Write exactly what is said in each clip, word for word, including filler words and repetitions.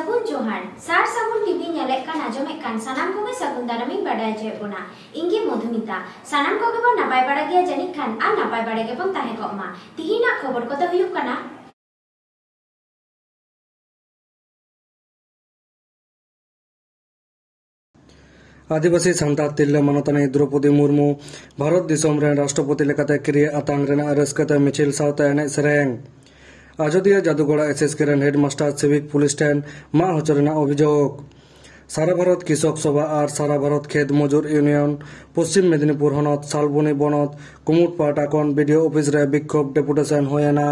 ᱥᱟᱹᱜᱩᱱ ᱡᱚᱦᱟᱨ᱾ ᱥᱟᱨ ᱥᱟᱹᱜᱩᱱ ᱴᱤᱵᱷᱤ ᱧᱮᱞᱮᱫ ᱠᱟᱱ, ᱟᱸᱡᱚᱢᱮᱫ ᱠᱟᱱ ᱥᱟᱱᱟᱢ ᱠᱚᱜᱮ ᱥᱟᱹᱜᱩᱱ ᱫᱟᱨᱟᱢᱤᱧ ᱵᱟᱰᱟᱭ ᱦᱚᱪᱚᱭᱮᱫ ᱵᱚᱱᱟ᱾ ᱤᱧ ᱜᱮ ᱢᱚᱫᱷᱩᱢᱤᱛᱟ᱾ ᱥᱟᱱᱟᱢ ᱠᱚᱜᱮ ᱵᱚᱱ ᱱᱟᱯᱟᱭ ᱵᱟᱲᱟ ᱜᱮᱭᱟ ᱡᱟᱹᱱᱤᱡ ᱠᱷᱟᱱ, ᱟᱨ ᱱᱟᱯᱟᱭ ᱵᱟᱲᱟ ᱜᱮᱵᱚᱱ ᱛᱟᱦᱮᱸ ᱠᱚᱜ ᱢᱟ᱾ ᱛᱤᱦᱤᱧᱟᱜ ᱠᱷᱚᱵᱚᱨ ᱠᱚᱫᱚ ᱦᱩᱭᱩᱜ ᱠᱟᱱᱟ᱾ ᱟᱹᱫᱤᱵᱟᱹᱥᱤ ᱥᱟᱱᱛᱟᱲ ᱛᱤᱨᱞᱟᱹ ᱢᱟᱱᱚᱛᱟᱱᱤ ᱫᱨᱚᱯᱚᱫᱤ ᱢᱩᱨᱢᱩ ᱵᱷᱟᱨᱚᱛ ᱫᱤᱥᱚᱢ ᱨᱮᱱ ᱨᱟᱥᱴᱨᱚᱯᱚᱛᱤ ᱞᱮᱠᱟᱛᱮ ᱠᱤᱨᱭᱟᱹ ᱟᱛᱟᱝ ᱨᱮᱱᱟᱜ ᱨᱟᱹᱥᱠᱟᱹ ᱛᱮ ᱢᱤᱪᱷᱤᱞ ᱥᱟᱶᱛᱮ ᱮᱱᱮᱡ ᱥᱮᱨᱮᱧ᱾ ᱟᱡᱚᱫᱤᱭᱟᱹ ᱡᱟᱫᱩᱜᱚᱲᱟ ᱮᱥ ᱮᱥ ᱠᱮ ᱨᱮᱱ ᱦᱮᱰᱢᱟᱥᱴᱟᱨ ᱥᱤᱵᱷᱤᱠ ᱯᱩᱞᱤᱥ ᱴᱷᱮᱱ ᱢᱟᱜ ᱦᱚᱪᱚ ᱨᱮᱱᱟᱜ ᱚᱵᱷᱤᱡᱳᱜᱽ᱾ ᱥᱟᱨᱟ ᱵᱷᱟᱨᱚᱛ ᱠᱨᱤᱥᱚᱠ ᱥᱚᱵᱷᱟ ᱟᱨ ᱥᱟᱨᱟ ᱵᱷᱟᱨᱚᱛ ᱠᱷᱮᱛ ᱢᱚᱡᱩᱨ ᱤᱭᱩᱱᱤᱭᱚᱱ ᱯᱚᱥᱪᱤᱢ ᱢᱮᱫᱤᱱᱤᱯᱩᱨ ᱦᱚᱱᱚᱛ ᱥᱟᱞᱵᱚᱱᱤ ᱵᱚᱱᱚᱛ ᱠᱩᱢᱩᱴ ᱯᱟᱦᱴᱟ ᱠᱷᱚᱱ ᱵᱤ ᱰᱤ ᱳ ᱚᱯᱷᱤᱥ ᱨᱮ ᱵᱤᱠᱠᱷᱳᱵ ᱰᱮᱯᱩᱴᱮᱥᱚᱱ ᱦᱩᱭᱮᱱᱟ᱾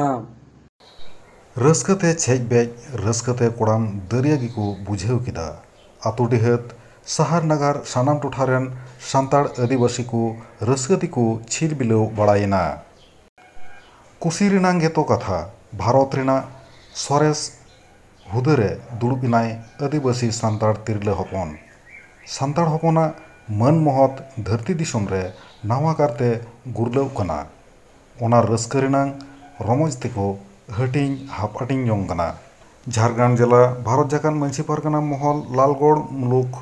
ᱨᱟᱹᱥᱠᱟᱹ ᱛᱮ ᱪᱷᱮᱡ ᱵᱮᱡ, ᱨᱟᱹᱥᱠᱟᱹ ᱛᱮ ᱠᱚᱲᱟᱢ ᱫᱟᱹᱨᱭᱟᱹ ᱜᱮᱠᱚ ᱵᱩᱡᱷᱟᱹᱣ ᱠᱮᱫᱟ᱾ ᱟᱹᱛᱩ ᱰᱤᱦᱟᱹᱛ, ᱥᱟᱦᱟᱨ ᱱᱟᱜᱟᱨ, ᱥᱟᱱᱟᱢ ᱴᱚᱴᱷᱟ ᱨᱮᱱ ᱥᱟᱱᱛᱟᱲ ᱟᱹᱫᱤᱵᱟᱹᱥᱤ ᱠᱚ ᱨᱟᱹᱥᱠᱟᱹ ᱛᱮᱠᱚ ᱪᱷᱤᱞ ᱵᱤᱞᱟᱹᱣ ᱵᱟᱲᱟᱭᱮᱱᱟ᱾ ᱠᱩᱥᱤ ᱨᱮᱱᱟᱝ ᱜᱮᱛᱚ ᱠᱟᱛᱷᱟ, ᱵᱷᱟᱨᱚᱛ ᱨᱮᱱᱟᱜ ᱥᱚᱨᱮᱥ ᱦᱩᱫᱟᱹ ᱨᱮ ᱫᱩᱲᱩᱵ ᱮᱱᱟᱭ ᱟᱹᱫᱤᱵᱟᱹᱥᱤ ᱥᱟᱱᱛᱟᱲ ᱛᱤᱨᱞᱟᱹ ᱦᱚᱯᱚᱱ᱾ ᱥᱟᱱᱛᱟᱲ ᱦᱚᱯᱚᱱᱟᱜ ᱢᱟᱹᱱ ᱢᱚᱦᱚᱛ ᱫᱷᱟᱹᱨᱛᱤ ᱫᱤᱥᱚᱢ ᱨᱮ ᱱᱟᱣᱟ ᱠᱟᱨᱛᱮ ᱜᱩᱨᱞᱟᱹᱣᱜ ᱠᱟᱱᱟ᱾ ᱚᱱᱟ ᱨᱟᱹᱥᱠᱟᱹ ᱨᱮᱱᱟᱝ ᱨᱚᱢᱚᱡᱽ ᱛᱮᱠᱚ ᱦᱟᱹᱴᱤᱧ ᱦᱟᱯᱟᱴᱤᱧ ᱡᱚᱝ ᱠᱟᱱᱟ᱾ ᱡᱷᱟᱲᱜᱨᱟᱢ ᱡᱮᱞᱟ ᱵᱷᱟᱨᱚᱛ ᱡᱟᱠᱟᱛ ᱢᱟᱹᱡᱷᱤ ᱯᱟᱨᱜᱟᱱᱟ ᱢᱚᱦᱚᱞ ᱞᱟᱞᱜᱚᱲ ᱢᱩᱞᱩᱠ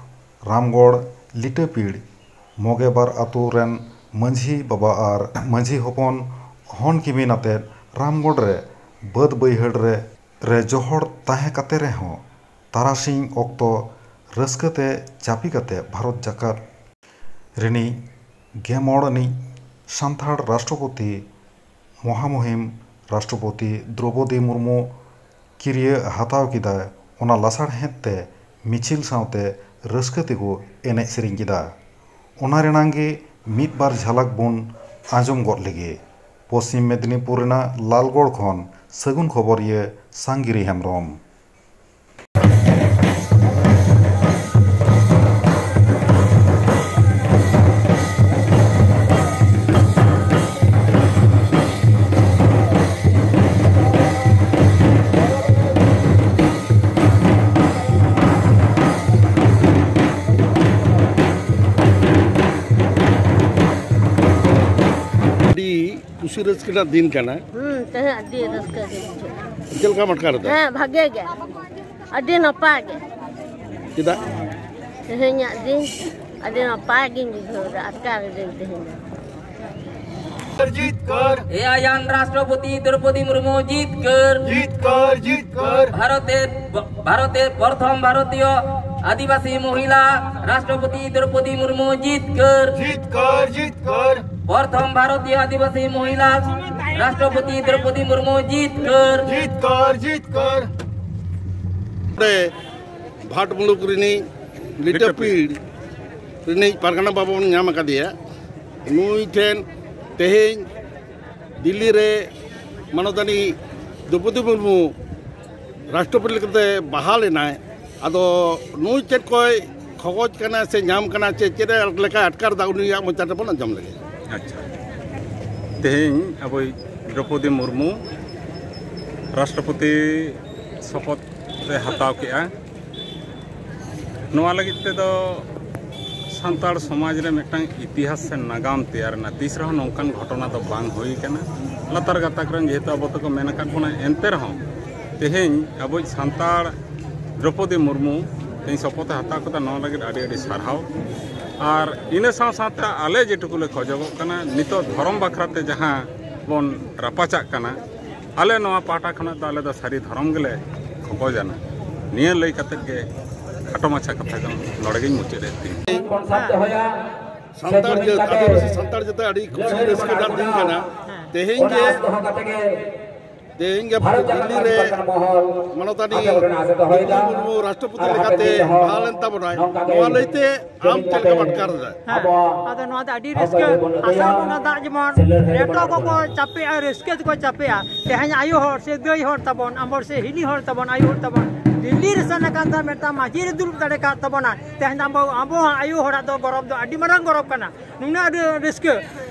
ᱨᱟᱢᱜᱚᱲ ᱞᱤᱴᱟᱹᱯᱤᱲ ᱢᱚᱜᱮᱵᱟᱨ ᱟᱛᱳ ᱨᱮᱱ ᱢᱟᱹᱡᱷᱤ ᱵᱟᱵᱟ ᱟᱨ ᱢᱟᱹᱡᱷᱤ ᱦᱚᱯᱚᱱ ᱦᱚᱱ ᱠᱤᱢᱤᱱ ᱟᱛᱮᱫ ᱨᱟᱢᱜᱚᱲ ᱨᱮ ᱵᱟᱹᱫᱽ ᱵᱟᱹᱭᱦᱟᱹᱲ ᱨᱮ, ᱨᱮ ᱡᱚᱦᱚᱲ ᱛᱟᱦᱮᱸ ᱠᱟᱛᱮ ᱨᱮᱦᱚᱸ ᱛᱟᱨᱟᱥᱤᱧ ᱚᱠᱛᱚ ᱨᱟᱹᱥᱠᱟᱹ ᱛᱮ ᱪᱟᱹᱯᱤ ᱠᱟᱛᱮ ᱵᱷᱟᱨᱚᱛ ᱡᱟᱠᱟᱛ ᱨᱤᱱᱤᱡ ᱜᱮᱢᱚᱬ ᱟᱹᱱᱤᱡ ᱥᱟᱱᱛᱟᱲ ᱨᱟᱥᱴᱨᱚᱯᱚᱛᱤ ᱢᱚᱦᱟᱢᱩᱦᱤᱢ ᱨᱟᱥᱴᱨᱚᱯᱚᱛᱤ ᱫᱨᱚᱣᱯᱚᱫᱤ ᱢᱩᱨᱢᱩ ᱠᱤᱨᱭᱟᱹ ᱦᱟᱛᱟᱣ ᱠᱮᱫᱟ᱾ ᱚᱱᱟ ᱞᱟᱥᱟᱲᱦᱮᱫ ᱛᱮ ᱢᱤᱪᱷᱤᱞ ᱥᱟᱶᱛᱮ ᱨᱟᱹᱥᱠᱟᱹ ᱛᱮᱠᱚ ᱮᱱᱮᱡ ᱥᱮᱨᱮᱧ ᱠᱮᱫᱟ᱾ ᱚᱱᱟ ᱨᱮᱱᱟᱝ ᱜᱮ ᱢᱤᱫ ᱵᱟᱨ ᱡᱷᱟᱞᱟᱠ ᱵᱚᱱ ᱟᱸᱡᱚᱢ ᱜᱚᱫ ᱞᱮᱜᱮ᱾ ᱯᱚᱥᱪᱤᱢ ᱢᱮᱫᱽᱱᱤᱯᱩᱨ ᱨᱮᱱᱟᱜ ᱞᱟᱞᱜᱚᱲ ᱠᱷᱚᱱ ᱥᱟᱹᱜᱩᱱ ᱠᱷᱚᱵᱚᱨᱤᱭᱟᱹ ᱥᱟᱝᱜᱤᱨᱤ ᱦᱮᱢᱵᱽᱨᱚᱢ᱾ ᱟᱹᱰᱤ ᱠᱩᱥᱤ ᱨᱟᱹᱥᱠᱟᱹ ᱨᱮᱱᱟᱜ ᱫᱤᱱ ᱠᱟᱱᱟ᱾ ᱦᱩᱸ, ᱛᱮᱦᱮᱧ ᱟᱹᱰᱤ ᱨᱟᱹᱥᱠᱟᱹ ᱜᱮ ᱵᱩᱡᱷᱟᱹᱜ ᱠᱟᱱᱟ᱾ ᱪᱮᱫ ᱞᱮᱠᱟᱢ ᱟᱴᱠᱟᱨ ᱮᱫᱟ? ᱦᱮᱸ, ᱵᱷᱟᱜᱮ ᱜᱮ᱾ ᱟᱹᱰᱤ ᱱᱟᱯᱟᱭ ᱜᱮ᱾ ᱪᱮᱫᱟᱜ? ᱛᱮᱦᱮᱧᱟᱜ ᱫᱤᱱ ᱟᱹᱰᱤ ᱱᱟᱯᱟᱭ ᱜᱤᱧ ᱵᱩᱡᱷᱟᱹᱣ ᱮᱫᱟ, ᱟᱴᱠᱟᱨ ᱮᱫᱟᱹᱧ ᱛᱮᱦᱮᱧ ᱫᱚ᱾ ᱡᱤᱛᱠᱟᱹᱨ᱾ ᱮᱭᱟᱭᱟᱱ ᱨᱟᱥᱴᱨᱚᱯᱚᱛᱤ ᱫᱨᱚᱯᱚᱫᱤ ᱢᱩᱨᱢᱩ ᱡᱤᱛᱠᱟᱹᱨ᱾ ᱡᱤᱛᱠᱟᱹᱨ, ᱡᱤᱛᱠᱟᱹᱨ᱾ ᱵᱷᱟᱨᱚᱛᱮᱨ, ᱵᱷᱟᱨᱚᱛᱮᱨ ᱯᱨᱚᱛᱷᱚᱢ ᱵᱷᱟᱨᱚᱛᱤᱭᱚ ᱟᱹᱫᱤᱵᱟᱹᱥᱤ ᱢᱚᱦᱤᱞᱟ ᱨᱟᱥᱴᱨᱚᱯᱚᱛᱤ ᱫᱨᱚᱯᱚᱫᱤ ᱢᱩᱨᱢᱩ ᱡᱤᱛᱠᱟᱹᱨ᱾ ᱡᱤᱛᱠᱟᱹᱨ, ᱡᱤᱛᱠᱟᱹᱨ᱾ ᱯᱨᱚᱛᱷᱚᱢ ᱵᱷᱟᱨᱚᱛᱤᱭᱚ ᱟᱹᱫᱤᱵᱟᱹᱥᱤ ᱢᱚᱦᱤᱞᱟ ᱨᱟᱥᱴᱨᱚᱯᱚᱛᱤ ᱫᱨᱚᱯᱚᱫᱤ ᱢᱩᱨᱢᱩ ᱡᱤᱛᱠᱟᱹᱨ᱾ ᱡᱤᱛᱠᱟᱹᱨ, ᱡᱤᱛᱠᱟᱹᱨ᱾ ᱱᱚᱰᱮ ᱵᱷᱟᱴ ᱢᱩᱞᱩᱠ ᱨᱤᱱᱤᱡ ᱞᱤᱴᱟᱹ ᱯᱤᱲ ᱨᱤᱱᱤᱡ ᱯᱟᱨᱜᱟᱱᱟ ᱵᱟᱵᱟ ᱵᱚᱱ ᱧᱟᱢ ᱟᱠᱟᱫᱮᱭᱟ᱾ ᱱᱩᱭ ᱴᱷᱮᱱ ᱛᱮᱦᱮᱧ ᱫᱤᱞᱞᱤ ᱨᱮ ᱢᱟᱱᱚᱛᱟᱱᱤ ᱫᱨᱚᱯᱚᱫᱤ ᱢᱩᱨᱢᱩ ᱨᱟᱥᱴᱨᱚᱯᱚᱛᱤ ᱞᱮᱠᱟᱛᱮ ᱵᱟᱦᱟᱞ ᱮᱱᱟᱭ᱾ ᱟᱫᱚ ᱱᱩᱭ ᱪᱮᱫ ᱠᱚᱭ ᱠᱷᱚᱡᱽ ᱠᱟᱱᱟ ᱥᱮ ᱧᱟᱢ ᱠᱟᱱᱟ, ᱪᱮ ᱪᱮᱫ ᱞᱮᱠᱟᱭ ᱟᱴᱠᱟᱨ ᱮᱫᱟ, ᱩᱱᱤᱭᱟᱜ ᱢᱚᱪᱟ ᱛᱮᱵᱚᱱ ᱟᱸᱡᱚᱢ ᱞᱮᱜᱮ᱾ ᱟᱪᱪᱷᱟ, ᱛᱮᱦᱮᱧ ᱟᱵᱚᱭᱤᱡ ᱫᱨᱚᱯᱚᱫᱤ ᱢᱩᱨᱢᱩ ᱨᱟᱥᱴᱨᱚᱯᱚᱛᱤ ᱥᱚᱯᱚᱛ ᱮ ᱦᱟᱛᱟᱣ ᱠᱮᱜᱼᱟ᱾ ᱱᱚᱣᱟ ᱞᱟᱹᱜᱤᱫ ᱛᱮᱫᱚ ᱥᱟᱱᱛᱟᱲ ᱥᱚᱢᱟᱡᱽ ᱨᱮ ᱢᱤᱫᱴᱟᱝ ᱤᱛᱤᱦᱟᱥ ᱥᱮ ᱱᱟᱜᱟᱢ ᱛᱮᱭᱟᱨ ᱮᱱᱟ᱾ ᱛᱤᱥ ᱨᱮᱦᱚᱸ ᱱᱚᱝᱠᱟᱱ ᱜᱷᱚᱴᱚᱱᱟ ᱫᱚ ᱵᱟᱝ ᱦᱩᱭ ᱟᱠᱟᱱᱟ᱾ ᱞᱟᱛᱟᱨ ᱜᱟᱛᱟᱠ ᱨᱮᱱ ᱡᱮᱦᱮᱛᱩ ᱟᱵᱚ ᱛᱮᱠᱚ ᱢᱮᱱ ᱟᱠᱟᱫ ᱵᱚᱱᱟ, ᱮᱱᱛᱮ ᱨᱮᱦᱚᱸ ᱛᱮᱦᱮᱧ ᱟᱵᱚᱭᱤᱡ ᱥᱟᱱᱛᱟᱲ ᱫᱨᱚᱯᱚᱫᱤ ᱢᱩᱨᱢᱩ ᱛᱮᱦᱮᱧ ᱥᱚᱯᱚᱛ ᱮ ᱦᱟᱛᱟᱣ ᱠᱮᱫᱟ, ᱱᱚᱣᱟ ᱞᱟᱹᱜᱤᱫ ᱟᱹᱰᱤ ᱟᱹᱰᱤ ᱥᱟᱨᱦᱟᱣ᱾ ᱟᱨ ᱤᱱᱟᱹ ᱥᱟᱶ ᱥᱟᱶᱛᱮ ᱟᱞᱮ ᱡᱮᱴᱩᱠᱩ ᱞᱮ ᱠᱷᱚᱡᱚᱜᱚᱜ ᱠᱟᱱᱟ, ᱱᱤᱛᱚᱜ ᱫᱷᱚᱨᱚᱢ ᱵᱟᱠᱷᱨᱟ ᱛᱮ ᱡᱟᱦᱟᱸ ᱵᱚᱱ ᱨᱟᱯᱟᱪᱟᱜ ᱠᱟᱱᱟ, ᱟᱞᱮ ᱱᱚᱣᱟ ᱯᱟᱦᱴᱟ ᱠᱷᱚᱱᱟᱜ ᱫᱚ ᱟᱞᱮ ᱫᱚ ᱥᱟᱹᱨᱤ ᱫᱷᱚᱨᱚᱢ ᱜᱮᱞᱮ ᱠᱷᱚᱡᱟᱱᱟ᱾ ᱱᱤᱭᱟᱹ ᱞᱟᱹᱭ ᱠᱟᱛᱮᱫ ᱜᱮ ᱠᱷᱟᱴᱚ ᱢᱟᱪᱷᱟ ᱠᱟᱛᱷᱟ ᱫᱚ ᱱᱚᱰᱮ ᱜᱤᱧ ᱢᱩᱪᱟᱹᱫ ᱮᱫ ᱛᱤᱧ᱾ ᱥᱟᱱᱛᱟᱲ ᱡᱟᱹᱛ, ᱟᱹᱫᱤᱵᱟᱹᱥᱤ ᱥᱟᱱᱛᱟᱲ ᱡᱟᱹᱛ ᱟᱹᱰᱤ ᱠᱩᱥᱤ ᱨᱟᱹᱥᱠᱟᱹ ᱨᱮᱱᱟᱜ ᱫᱤᱱ ᱠᱟᱱᱟ᱾ ᱛᱮᱦᱮᱧ ᱜᱮ, ᱛᱮᱦᱮᱧ ᱜᱮ ᱫᱤᱞᱞᱤ ᱨᱮ ᱢᱟᱱᱚᱛᱟᱱᱤ ᱫᱨᱚᱯᱚᱫᱤ ᱢᱩᱨᱢᱩ ᱨᱟᱥᱴᱨᱚᱯᱚᱛᱤ ᱞᱮᱠᱟᱛᱮ ᱵᱟᱦᱟᱞ ᱮᱱ ᱛᱟᱵᱚᱱᱟᱭ᱾ ᱱᱚᱣᱟ ᱞᱟᱹᱭᱛᱮ ᱟᱢ ᱪᱮᱫ ᱞᱮᱠᱟᱢ ᱟᱴᱠᱟᱨ ᱮᱫᱟ? ᱦᱮᱸ, ᱟᱫᱚ ᱱᱚᱣᱟ ᱫᱚ ᱟᱹᱰᱤ ᱨᱟᱹᱥᱠᱟᱹ᱾ ᱟᱥᱟᱲ ᱵᱚᱸᱜᱟ ᱫᱟᱜ ᱡᱮᱢᱚᱱ ᱨᱮᱴᱚ ᱠᱚᱠᱚ ᱪᱟᱯᱮᱜᱼᱟ, ᱨᱟᱹᱥᱠᱟᱹ ᱛᱮᱠᱚ ᱪᱟᱯᱮᱜᱼᱟ᱾ ᱛᱮᱦᱮᱧ ᱟᱭᱳ ᱦᱚᱲ ᱥᱮ ᱫᱟᱹᱭ ᱦᱚᱲ ᱛᱟᱵᱚᱱ, ᱟᱢ ᱦᱚᱲ ᱥᱮ ᱦᱤᱞᱤ ᱦᱚᱲ ᱛᱟᱵᱚᱱ, ᱟᱭᱳ ᱦᱚᱲ ᱛᱟᱵᱚᱱ, ᱫᱤᱞᱞᱤ ᱨᱮ ᱥᱮᱱ ᱟᱠᱟᱱ ᱛᱟᱦᱮᱸ, ᱢᱤᱫᱴᱟᱝ ᱢᱟᱹᱡᱷᱤ ᱨᱮ ᱫᱩᱲᱩᱵ ᱫᱟᱲᱮ ᱠᱟᱜ ᱛᱟᱵᱚᱱᱟ᱾ ᱛᱮᱦᱮᱧ ᱟᱵᱚ, ᱟᱵᱚ ᱟᱭᱳ ᱦᱚᱲᱟᱜ ᱫᱚ ᱜᱚᱨᱚᱵᱽ ᱫᱚ ᱟᱹᱰᱤ ᱢᱟᱨᱟᱝ ᱜᱚᱨᱚᱵᱽ ᱠᱟᱱᱟ᱾ ᱱᱩᱱᱟᱹᱜ ᱟᱹᱰᱤ ᱨᱟᱹᱥᱠᱟᱹ,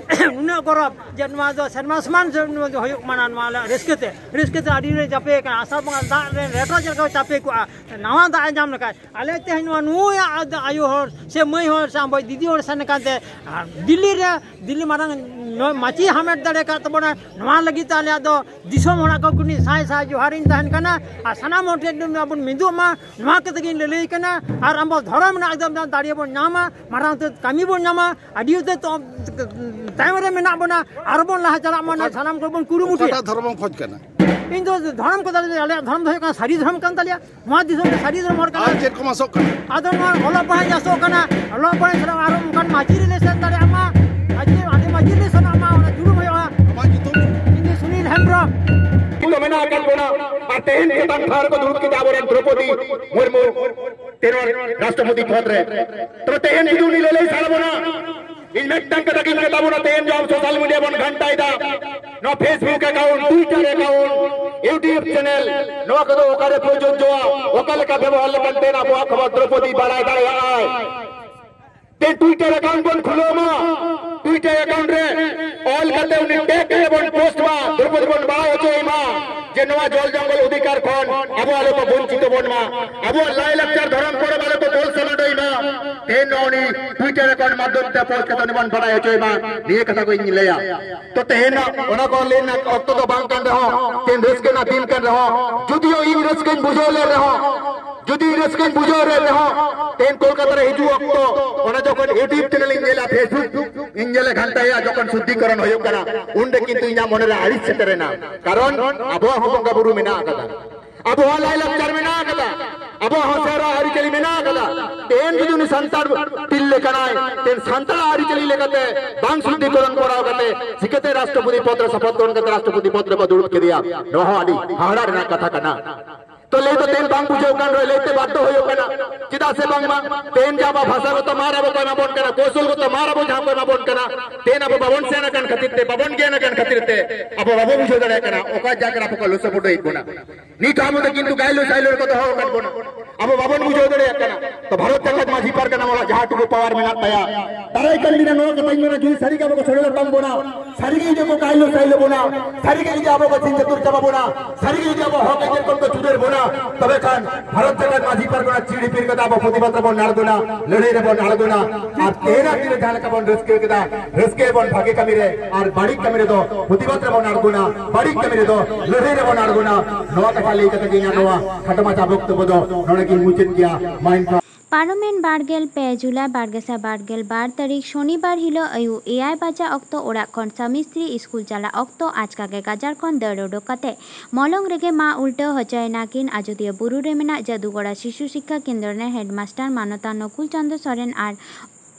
ᱱᱩᱱᱟᱹᱜ ᱜᱚᱨᱚᱵᱽ ᱡᱮ ᱱᱚᱣᱟ ᱫᱚ ᱥᱮᱨᱢᱟ ᱥᱚᱢᱟᱱ ᱥᱮ ᱱᱚᱣᱟ ᱫᱚ ᱦᱩᱭᱩᱜ ᱢᱟᱱᱟ, ᱱᱚᱣᱟ ᱨᱮ ᱨᱟᱹᱥᱠᱟᱹ ᱛᱮ, ᱨᱟᱹᱥᱠᱟᱹ ᱛᱮ ᱟᱹᱰᱤ ᱨᱮ ᱪᱟᱯᱮ ᱠᱟᱱᱟ᱾ ᱟᱥᱟᱲ ᱵᱚᱸᱜᱟ ᱫᱟᱜ ᱨᱮ ᱨᱮᱴᱚ ᱪᱮᱫ ᱞᱮᱠᱟ ᱪᱟᱯᱮ ᱠᱚᱜᱼᱟ, ᱱᱟᱣᱟ ᱫᱟᱜ ᱮ ᱧᱟᱢ ᱞᱮᱠᱷᱟᱱ᱾ ᱟᱞᱮ ᱛᱮᱦᱮᱧ ᱱᱚᱣᱟ ᱱᱩᱭᱟᱜ ᱟᱭᱳ ᱦᱚᱲ ᱥᱮ ᱢᱟᱹᱭ ᱦᱚᱲ ᱥᱮ ᱟᱵᱚ ᱫᱤᱫᱤ ᱦᱚᱲ ᱥᱮᱱ ᱟᱠᱟᱱ ᱛᱮ, ᱟᱨ ᱫᱤᱞᱞᱤ ᱨᱮ, ᱫᱤᱞᱞᱤ ᱢᱟᱨᱟᱝ ᱱᱚᱣᱟ ᱢᱟᱹᱪᱤ ᱦᱟᱢᱮᱴ ᱫᱟᱲᱮ ᱠᱟᱫ ᱛᱟᱵᱚᱱᱟ᱾ ᱱᱚᱣᱟ ᱞᱟᱹᱜᱤᱫ ᱛᱮ ᱟᱞᱮᱭᱟᱜ ᱫᱚ ᱫᱤᱥᱚᱢ ᱦᱚᱲᱟᱜ ᱠᱚ ᱠᱩᱞᱤ ᱥᱟᱭ ᱥᱟᱭ ᱡᱚᱦᱟᱨᱤᱧ ᱛᱟᱦᱮᱱ ᱠᱟᱱᱟ᱾ ᱟᱨ ᱥᱟᱱᱟᱢ ᱦᱚᱲ ᱴᱷᱮᱱ ᱟᱵᱚᱱ ᱢᱤᱫᱚᱜ ᱢᱟ, ᱱᱚᱣᱟ ᱠᱟᱛᱷᱟ ᱜᱤᱧ ᱞᱟᱹᱞᱟᱹᱭ ᱠᱟᱱᱟ᱾ ᱟᱨ ᱟᱵᱚ ᱫᱷᱚᱨᱚᱢ ᱨᱮᱱᱟᱜ ᱮᱠᱫᱚᱢ ᱫᱟᱲᱮ ᱵᱚᱱ ᱧᱟᱢᱟ, ᱢᱟᱨᱟᱝ ᱩᱛᱟᱹᱨ ᱠᱟᱹᱢᱤ ᱵᱚᱱ ᱧᱟᱢᱟ, ᱟᱹᱰᱤ ᱩᱛᱟᱹᱨ ᱛᱚ-, ᱛᱟᱭᱚᱢ ᱨᱮ ᱢᱮᱱᱟᱜ ᱵᱚᱱᱟ, ᱟᱨ ᱵᱚᱱ ᱞᱟᱦᱟ ᱪᱟᱞᱟᱜ ᱢᱟ, ᱱᱚᱣᱟ ᱥᱟᱱᱟᱢ ᱠᱚᱵᱚᱱ ᱠᱩᱨᱩᱢᱩᱴᱩᱭᱟ᱾ ᱚᱠᱟᱴᱟᱜ ᱫᱷᱚᱨᱚᱢ ᱮᱢ ᱠᱷᱚᱡᱽ ᱠᱟᱱᱟ? ᱤᱧ ᱫᱚ ᱫᱷᱚᱨᱚᱢ ᱠᱚᱫᱚ, ᱟᱞᱮᱭᱟᱜ ᱫᱷᱚᱨᱚᱢ ᱫᱚ ᱦᱩᱭᱩᱜ ᱠᱟᱱᱟ ᱥᱟᱹᱨᱤ ᱫᱷᱚᱨᱚᱢ ᱠᱟᱱ ᱛᱟᱞᱮᱭᱟ᱾ ᱱᱚᱣᱟ ᱫᱤᱥᱚᱢ ᱨᱮ ᱥᱟᱹᱨᱤ ᱫᱷᱚᱨᱚᱢ ᱦᱚᱲ ᱠᱟᱱᱟ᱾ ᱟᱨ ᱪᱮᱫ ᱠᱚᱢ ᱟᱥᱚᱜ ᱠᱟᱱᱟ? ᱟᱫᱚ ᱱᱚᱣᱟ ᱚᱞᱚᱜ ᱯᱟᱲᱦᱟᱜ ᱤᱧ ᱟᱥᱚᱜ ᱠᱟᱱᱟ, ᱚᱞᱚᱜ ᱯᱟᱲᱦᱟᱜ ᱤᱧ ᱥᱮᱬᱟ, ᱟᱨᱚ ᱚᱱᱠᱟᱱ ᱢᱟᱹᱪᱤ ᱨᱮᱞᱮ ᱥᱮᱱ ᱫᱟᱲᱮᱭᱟᱜ ᱢᱟ, ᱢᱟᱹᱪᱤ, ᱟᱹᱰᱤ ᱢᱟᱹᱪᱤ ᱨᱮᱞᱮ ᱥᱮᱱᱚᱜ ᱢᱟ, ᱚᱱᱟ ᱡᱩᱞᱩᱢ ᱦᱩᱭᱩᱜᱼᱟ᱾ ᱟᱢᱟᱜ ᱧᱩᱛᱩᱢ? ᱤᱧ ᱫᱚ ᱥᱩᱱᱤᱞ ᱦᱮᱢᱵᱨᱚᱢ᱾ ᱠᱚ ᱢᱮᱱᱟᱜ ᱟᱠᱟᱫ ᱵᱚᱱᱟ, ᱟᱨ ᱛᱮᱦᱮᱧ ᱪᱮᱛᱟᱱ ᱴᱷᱟᱶ ᱨᱮᱠᱚ ᱫᱩᱲᱩᱵ ᱠᱮᱫᱟ ᱟᱵᱚᱨᱮᱱ ᱫᱨᱚᱯᱚᱫᱤ ᱢᱩᱨᱢᱩ, ᱛᱮᱱᱣᱟᱨ ᱨᱟᱥᱴᱨᱚᱯᱚᱛᱤ ᱯᱚᱫ ᱨᱮ᱾ ᱛᱚᱵᱮ ᱛᱮᱦᱮᱧ ᱡᱩᱫᱤ ᱩᱱᱤ ᱞᱟᱹᱞᱟᱹᱭ ᱥᱟᱱᱟ ᱵᱚᱱᱟ, ᱤᱧ ᱢᱤᱫᱴᱟᱝ ᱠᱟᱛᱷᱟ ᱜᱤᱧ ᱢᱮᱛᱟ ᱵᱚᱱᱟ, ᱛᱮᱦᱮᱧ ᱡᱚ ᱟᱵᱚ social media ᱵᱚᱱ ᱜᱷᱟᱱᱴᱟᱭᱮᱫᱟ, ᱱᱚᱣᱟ Facebook account, Twitter account, YouTube channel, ᱱᱚᱣᱟ ᱠᱚᱫᱚ ᱚᱠᱟᱨᱮ ᱯᱨᱚᱡᱳᱡᱡᱚᱜᱼᱟ, ᱚᱠᱟ ᱞᱮᱠᱟ ᱵᱮᱵᱚᱦᱟᱨ ᱞᱮᱠᱷᱟᱱ ᱛᱮ ᱟᱵᱚᱣᱟᱜ ᱠᱷᱚᱵᱚᱨ ᱫᱨᱚᱯᱚᱫᱤ ᱵᱟᱲᱟᱭ ᱫᱟᱲᱮᱭᱟᱜᱼᱟᱭ᱾ ᱛᱮ Twitter account ᱵᱚᱱ ᱠᱷᱩᱞᱟᱹᱣ ᱢᱟ, Twitter account ᱨᱮ ᱚᱞ ᱠᱟᱛᱮ ᱩᱱᱤ tag ᱨᱮ ᱵᱚᱱ post ᱢᱟ, ᱫᱨᱚᱯᱚᱫᱤ ᱵᱚᱱ ᱵᱟᱲᱟᱭ ᱦᱚᱪᱚᱭ ᱢᱟ ᱡᱮ ᱱᱚᱣᱟ ᱡᱚᱞ ᱡᱚᱝᱜᱚᱞ ᱚᱫᱷᱤᱠᱟᱨ ᱠᱷᱚᱱ ᱟᱵᱚ ᱟᱞᱚ ᱠᱚ ᱵᱚᱧᱪᱤᱛ ᱵᱚᱱ ᱢᱟ, ᱟᱵᱚᱣᱟᱜ ᱞᱟᱭ ᱞᱟᱠᱪᱟᱨ ᱫᱷᱚᱨᱚᱢ ᱯᱚᱨᱚᱵᱽ ᱟᱞᱚ ᱠᱚ ᱛᱚᱞ ᱥᱟᱢᱟᱰᱚᱭ ᱢᱟ᱾ ᱛᱮᱦᱮᱧ ᱱᱚᱜᱼᱚ ᱱᱤ Twitter account ᱢᱟᱫᱽᱫᱷᱚᱢ ᱛᱮ post ᱠᱟᱛᱮ ᱩᱱᱤ ᱵᱚᱱ ᱵᱟᱲᱟᱭ ᱦᱚᱪᱚᱭ ᱢᱟ, ᱱᱤᱭᱟᱹ ᱠᱟᱛᱷᱟ ᱠᱚ ᱤᱧ ᱞᱟᱹᱭᱟ᱾ ᱛᱚ ᱛᱮᱦᱮᱧ ᱚᱱᱟ ᱠᱚ ᱞᱟᱹᱭ ᱨᱮᱱᱟᱜ ᱚᱠᱛᱚ ᱫᱚ ᱵᱟᱝ ᱠᱟᱱ ᱨᱮᱦᱚᱸ, ᱛᱮᱦᱮᱧ ᱨᱟᱹᱥᱠᱟᱹ ᱨᱮᱱᱟᱜ ᱫᱤᱱ ᱠᱟᱱ ᱨᱮᱦᱚᱸ, ᱡᱩᱫᱤᱭᱳ ᱤᱧ ᱨᱟᱹᱥᱠᱟᱹᱧ ᱵᱩᱡᱷᱟᱹᱣ ᱞᱮᱱ ᱨᱮᱦᱚᱸ, ᱡᱩᱫᱤ ᱨᱟᱹᱥᱠᱟᱹᱧ ᱵᱩᱡᱷᱟᱹᱣ ᱞᱮᱱ ᱨᱮᱦᱚᱸ, ᱛᱮᱦᱮᱧ ᱠᱳᱞᱠᱟᱛᱟ ᱨᱮ ᱦᱤᱡᱩᱜ ᱚᱠᱛᱚ ᱚᱱᱟ ᱡᱚᱠᱷᱚᱱ YouTube channel ᱤᱧ ᱧᱮᱞᱟ, Facebook ᱤᱧ ᱧᱮᱞᱟ, ᱜᱷᱟᱱᱴᱟᱭᱟ, ᱡᱚᱠᱷᱚᱱ ᱥᱩᱫᱽᱫᱷᱤᱠᱚᱨᱚᱱ ᱦᱩᱭᱩᱜ ᱠᱟᱱᱟ, ᱩᱱᱨᱮ ᱠᱤᱱᱛᱩ ᱤᱧᱟᱹᱜ ᱢᱚᱱᱮᱨᱮ ᱟᱹᱲᱤᱥ ᱥᱮᱴᱮᱨᱮᱱᱟ᱾ ᱠᱟᱨᱚᱱ ᱟᱵᱚᱣᱟᱜ ᱦᱚᱸ ᱵᱚᱸᱜᱟ ᱵᱩᱨᱩ ᱢᱮᱱᱟᱜ ᱟᱠᱟᱫᱟ, ᱟᱵᱚᱣᱟᱜ ᱞᱟᱭ ᱞᱟᱠᱪᱟᱨ ᱢᱮᱱᱟᱜ ᱟᱠᱟᱫᱟ, ᱟᱵᱚᱣᱟᱜ ᱦᱚᱸ ᱥᱮᱨᱣᱟ ᱟᱹᱨᱤᱪᱟᱹᱞᱤ ᱢᱮᱱᱟᱜ ᱟᱠᱟᱫᱟ᱾ ᱛᱮᱦᱮᱧ ᱡᱩᱫᱤ ᱩᱱᱤ ᱥᱟᱱᱛᱟᱲ ᱛᱤᱨᱞᱟᱹ ᱠᱟᱱᱟᱭ, ᱛᱮᱦᱮᱧ ᱥᱟᱱᱛᱟᱲ ᱟᱹᱨᱤᱪᱟᱹᱞᱤ ᱞᱮᱠᱟᱛᱮ ᱵᱟᱝ ᱥᱩᱫᱽᱫᱷᱤᱠᱚᱨᱚᱱ ᱠᱚᱨᱟᱣ ᱠᱟᱛᱮ ᱪᱤᱠᱟᱹᱛᱮ ᱨᱟᱥᱴᱨᱚᱯᱚᱛᱤ ᱯᱚᱫ ᱨᱮ ᱥᱚᱯᱚᱛ ᱜᱨᱚᱦᱚᱱ ᱠᱟᱛᱮ ᱨᱟᱥᱴᱨᱚᱯᱚᱛᱤ ᱯᱚᱫ ᱨᱮᱠᱚ ᱫᱩᱲᱩᱵ ᱠᱮᱫᱮᱭᱟ? ᱱᱚᱣᱟ ᱦᱚᱸ ᱟᱹᱰᱤ ᱦᱟᱦᱟᱲᱟ ᱨᱮᱱᱟᱜ ᱠᱟᱛᱷᱟ ᱠᱟᱱᱟ᱾ ᱛᱚ ᱞᱟᱹᱭ ᱫᱚ ᱛᱮᱦᱮᱧ ᱵᱟᱝ ᱵᱩᱡᱷᱟᱹᱣ ᱠᱟᱱ ᱨᱮᱦᱚᱸ ᱞᱟᱹᱭᱛᱮ ᱵᱟᱫᱽᱫᱷᱚ ᱦᱩᱭᱩᱜ ᱠᱟᱱᱟ᱾ ᱪᱮᱫᱟᱜ ᱥᱮ ᱵᱟᱝᱢᱟ ᱛᱮᱦᱮᱧ ᱡᱟᱦᱟᱸ ᱟᱵᱚ ᱵᱷᱟᱥᱟᱜᱚᱛᱚ ᱢᱟᱱ ᱟᱵᱚ ᱠᱚ ᱮᱢᱟ ᱵᱚᱱ ᱠᱟᱱᱟ, ᱠᱚᱣᱥᱚᱞᱜᱚᱛᱚ ᱢᱟᱱ ᱟᱵᱚ ᱡᱟᱦᱟᱸ ᱠᱚ ᱮᱢᱟ ᱵᱚᱱ ᱠᱟᱱᱟ, ᱛᱮᱦᱮᱧ ᱟᱵᱚ ᱵᱟᱵᱚᱱ ᱥᱮᱱ ᱟᱠᱟᱱ ᱠᱷᱟᱹᱛᱤᱨ ᱛᱮ, ᱵᱟᱵᱚᱱ ᱜᱮᱭᱟᱱ ᱟᱠᱟᱱ ᱠᱷᱟᱹᱛᱤᱨ ᱛᱮ ᱟᱵᱚ ᱵᱟᱵᱚ ᱵᱩᱡᱷᱟᱹᱣ ᱫᱟᱲᱮᱭᱟᱜ ᱠᱟᱱᱟ ᱚᱠᱟ ᱡᱟᱭᱜᱟ ᱨᱮ ᱟᱵᱚ ᱠᱚ ᱞᱚᱥᱚᱯᱚᱴᱚᱭᱮᱫ ᱵᱚᱱᱟ᱾ ᱱᱤᱛ ᱦᱚᱸ ᱟᱵᱚ ᱫᱚ ᱠᱤᱱᱛᱩ ᱜᱟᱭᱞᱳ ᱥᱟᱭᱞᱳ ᱨᱮᱠᱚ ᱫᱚᱦᱚ ᱟᱠᱟᱫ ᱵᱚᱱᱟ, ᱟᱵᱚ ᱵᱟᱵᱚᱱ ᱵᱩᱡᱷᱟᱹᱣ ᱫᱟᱲᱮᱭᱟᱜ ᱠᱟᱱᱟ᱾ ᱛᱚ ᱵᱷᱟᱨᱚᱛ ᱡᱟᱠᱟᱛ ᱢᱟᱹᱡᱷᱤ ᱯᱟᱨᱜᱟᱱᱟ ᱢᱚᱦᱚᱞᱟᱜ ᱡᱟᱦᱟᱸ ᱴᱩᱠᱩ ᱯᱟᱣᱟᱨ ᱢᱮᱱᱟᱜ ᱛᱟᱭᱟ, ᱫᱟᱨᱟᱭ ᱠᱟᱱ ᱫᱤᱱ ᱨᱮ ᱱᱚᱣᱟ ᱠᱟᱛᱷᱟᱧ ᱢᱮᱱᱟ, ᱡᱩᱫᱤ ᱥᱟᱹᱨᱤ ᱜᱮ ᱟᱵᱚ ᱠᱚ ᱥᱚᱲᱮ ᱞᱚᱴᱚᱢ ᱵᱚᱱᱟ, ᱥᱟᱹᱨᱤ ᱜᱮ ᱡᱩᱫᱤ ᱠᱚ ᱠᱟᱭᱞᱚ ᱥᱟᱭᱞᱚ ᱵᱚᱱᱟ, ᱥᱟᱹᱨᱤ ᱜᱮ ᱡᱩᱫᱤ ᱟᱵᱚ ᱠᱚ ᱪᱤᱱ ᱪᱟᱹᱛᱩᱨ ᱪᱟᱵᱟ ᱵᱚᱱᱟ, ᱥᱟᱹᱨᱤ ᱜᱮ ᱡᱩᱫᱤ ᱟᱵᱚ ᱦᱚᱠ ᱟᱹᱭᱫᱟᱹᱨ ᱠᱷᱚᱱ ᱠᱚ ᱪᱩᱰᱟᱹᱨ ᱵᱚᱱᱟ, ᱛᱚᱵᱮ ᱠᱷᱟᱱ ᱵᱷᱟᱨᱚᱛ ᱡᱟᱠᱟᱛ ᱢᱟᱹᱡᱷᱤ ᱯᱟᱨᱜᱟᱱᱟ ᱪᱤᱲ ᱦᱤᱯᱤᱲ ᱠᱟᱛᱮ ᱟᱵᱚ ᱯᱨᱚᱛᱤᱵᱟᱫ ᱨᱮᱵᱚᱱ ᱟᱬᱜᱚᱱᱟ, ᱞᱟᱹᱲᱦᱟᱹᱭ ᱨᱮᱵᱚᱱ ᱟᱬᱜᱚᱱᱟ᱾ ᱟᱨ ᱛᱮᱦᱮᱧᱟᱜ ᱫᱤᱱ ᱨᱮ ᱡᱟᱦᱟᱸ ᱞᱮᱠᱟ ᱵᱚᱱ ᱨᱟᱹᱥᱠᱟᱹ ᱠᱮᱫᱟ, ᱨᱟᱹᱥᱠᱟᱹᱭᱟᱵᱚᱱ ᱵᱷᱟᱜᱮ ᱠᱟᱹᱢᱤ ᱨᱮ, ᱟᱨ ᱵᱟᱹᱲᱤᱡ ᱠᱟᱹᱢᱤ ᱨᱮᱫᱚ ᱯᱨᱚᱛᱤᱵᱟᱫ ᱨᱮᱵᱚᱱ ᱟᱬᱜᱚᱱᱟ, ᱵᱟᱹᱲᱤᱡ ᱠᱟᱹᱢᱤ ᱨᱮᱫᱚ ᱞᱟᱹᱲᱦᱟᱹᱭ ᱨᱮᱵᱚᱱ ᱟᱬᱜᱚᱱᱟ᱾ ᱱᱚᱣᱟ ᱠᱟᱛᱷᱟ ᱞᱟᱹᱭ ᱠᱟᱛᱮ ᱜᱮ ᱤᱧᱟᱹᱜ ᱱᱚᱣᱟ ᱠᱷᱟᱴᱚ ᱢᱟᱪᱷᱟ ᱵᱚᱠᱛᱚᱵᱚ ᱫᱚ ᱱᱚᱰᱮ ᱜᱤᱧ ᱢᱩᱪᱟᱹᱫ ᱜᱮᱭᱟ᱾ ᱢᱟ ᱮᱱᱠᱷᱟᱱ᱾ ᱯᱟᱨᱚᱢᱮᱱ ᱵᱟᱨᱜᱮᱞ ᱯᱮ ᱡᱩᱞᱟᱭ ᱵᱟᱨᱜᱮᱥᱟᱭ ᱵᱟᱨᱜᱮᱞ ᱵᱟᱨ ᱛᱟᱹᱨᱤᱠᱷ ᱥᱚᱱᱤᱵᱟᱨ ᱦᱤᱞᱳᱜ ᱟᱹᱭᱩᱵ ᱮᱭᱟᱭ ᱵᱟᱡᱟ ᱚᱠᱛᱚ ᱚᱲᱟᱜ ᱠᱷᱚᱱ ᱥᱟᱢᱤ ᱥᱛᱨᱤ ᱥᱠᱩᱞ ᱪᱟᱞᱟᱜ ᱚᱠᱛᱚ ᱟᱪᱠᱟ ᱜᱮ ᱜᱟᱡᱟᱲ ᱠᱷᱚᱱ ᱫᱟᱹᱲ ᱩᱰᱩᱠ ᱠᱟᱛᱮ ᱢᱚᱞᱚᱝ ᱨᱮᱜᱮ ᱢᱟ ᱩᱞᱴᱟᱹᱣ ᱦᱚᱪᱚᱭᱮᱱᱟ ᱠᱤᱱ ᱟᱡᱚᱫᱤᱭᱟᱹ ᱵᱩᱨᱩ ᱨᱮ ᱢᱮᱱᱟᱜ ᱡᱟᱫᱩᱜᱚᱲᱟ ᱥᱤᱥᱩ ᱥᱤᱠᱠᱷᱟ ᱠᱮᱱᱫᱨᱚ ᱨᱮᱱ ᱦᱮᱰᱢᱟᱥᱴᱟᱨ ᱢᱟᱱᱚᱛᱟᱱ ᱱᱚᱠᱩᱞ ᱪᱚᱸᱫᱽᱨᱚ ᱥᱚᱨᱮᱱ ᱟᱨ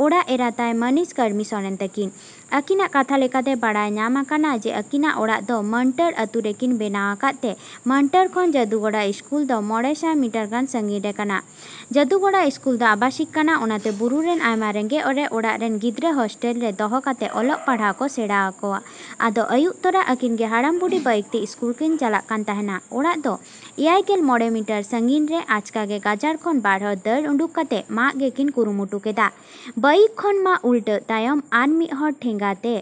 ᱚᱲᱟᱜ ᱮᱨᱟ ᱛᱟᱭ ᱢᱟᱹᱱᱤᱡ ᱠᱟᱹᱨᱢᱤ ᱥᱚᱨᱮᱱ ᱛᱟᱹᱠᱤᱱ᱾ ᱟᱹᱠᱤᱱᱟᱜ ᱠᱟᱛᱷᱟ ᱞᱮᱠᱟᱛᱮ ᱵᱟᱲᱟᱭ ᱧᱟᱢ ᱟᱠᱟᱱᱟ ᱡᱮ ᱟᱹᱠᱤᱱᱟᱜ ᱚᱲᱟᱜ ᱫᱚ ᱢᱟᱱᱴᱟᱨ ᱟᱹᱛᱩ ᱨᱮᱠᱤᱱ ᱵᱮᱱᱟᱣ ᱟᱠᱟᱫ ᱛᱮ ᱢᱟᱱᱴᱟᱨ ᱠᱷᱚᱱ ᱡᱟᱫᱩᱜᱚᱲᱟ ᱥᱠᱩᱞ ᱫᱚ ᱢᱚᱬᱮ ᱥᱟᱭ ᱢᱤᱴᱟᱨ ᱜᱟᱱ ᱥᱟᱺᱜᱤᱧ ᱨᱮ ᱠᱟᱱᱟ᱾ ᱡᱟᱫᱩᱜᱚᱲᱟ ᱥᱠᱩᱞ ᱫᱚ ᱟᱵᱟᱥᱤᱠ ᱠᱟᱱᱟ, ᱚᱱᱟᱛᱮ ᱵᱩᱨᱩ ᱨᱮᱱ ᱟᱭᱢᱟ ᱨᱮᱸᱜᱮᱡ ᱚᱨᱮᱡ ᱚᱲᱟᱜ ᱨᱮᱱ ᱜᱤᱫᱽᱨᱟᱹ ᱦᱚᱥᱴᱮᱞ ᱨᱮ ᱫᱚᱦᱚ ᱠᱟᱛᱮ ᱚᱞᱚᱜ ᱯᱟᱲᱦᱟᱣ ᱠᱚ ᱥᱮᱬᱟ ᱟᱠᱚᱣᱟ᱾ ᱟᱫᱚ ᱟᱹᱭᱩᱵ ᱛᱚᱨᱟ ᱟᱹᱠᱤᱱ ᱜᱮ ᱦᱟᱲᱟᱢ ᱵᱩᱰᱷᱤ ᱵᱟᱭᱤᱠ ᱛᱮ ᱥᱠᱩᱞ ᱠᱤᱱ ᱪᱟᱞᱟᱜ ᱠᱟᱱ ᱛᱟᱦᱮᱱᱟ᱾ ᱚᱲᱟᱜ ᱫᱚ ᱮᱭᱟᱭ ᱜᱮᱞ ᱢᱚᱬᱮ ᱢᱤᱴᱟᱨ ᱥᱟᱺᱜᱤᱧ ᱨᱮ᱾ ᱟᱪᱠᱟ ᱜᱮ ᱜᱟᱡᱟᱲ ᱠᱷᱚᱱ ᱵᱟᱨ ᱦᱚᱲ ᱫᱟᱹᱲ ᱩᱰᱩᱠ ᱠᱟᱛᱮ ᱢᱟᱜ ᱜᱮᱠᱤᱱ ᱠᱩᱨᱩᱢᱩᱴᱩ ᱠᱮᱫᱟ᱾ ᱵᱟᱭᱤᱠ ᱠᱷᱚᱱ ᱢᱟ ᱩᱞᱴᱟᱹᱜ ᱛᱟᱭᱚᱢ ᱟᱨ ᱢᱤᱫ ᱦᱚᱲ ᱴᱷᱮᱸᱜᱟ ᱛᱮ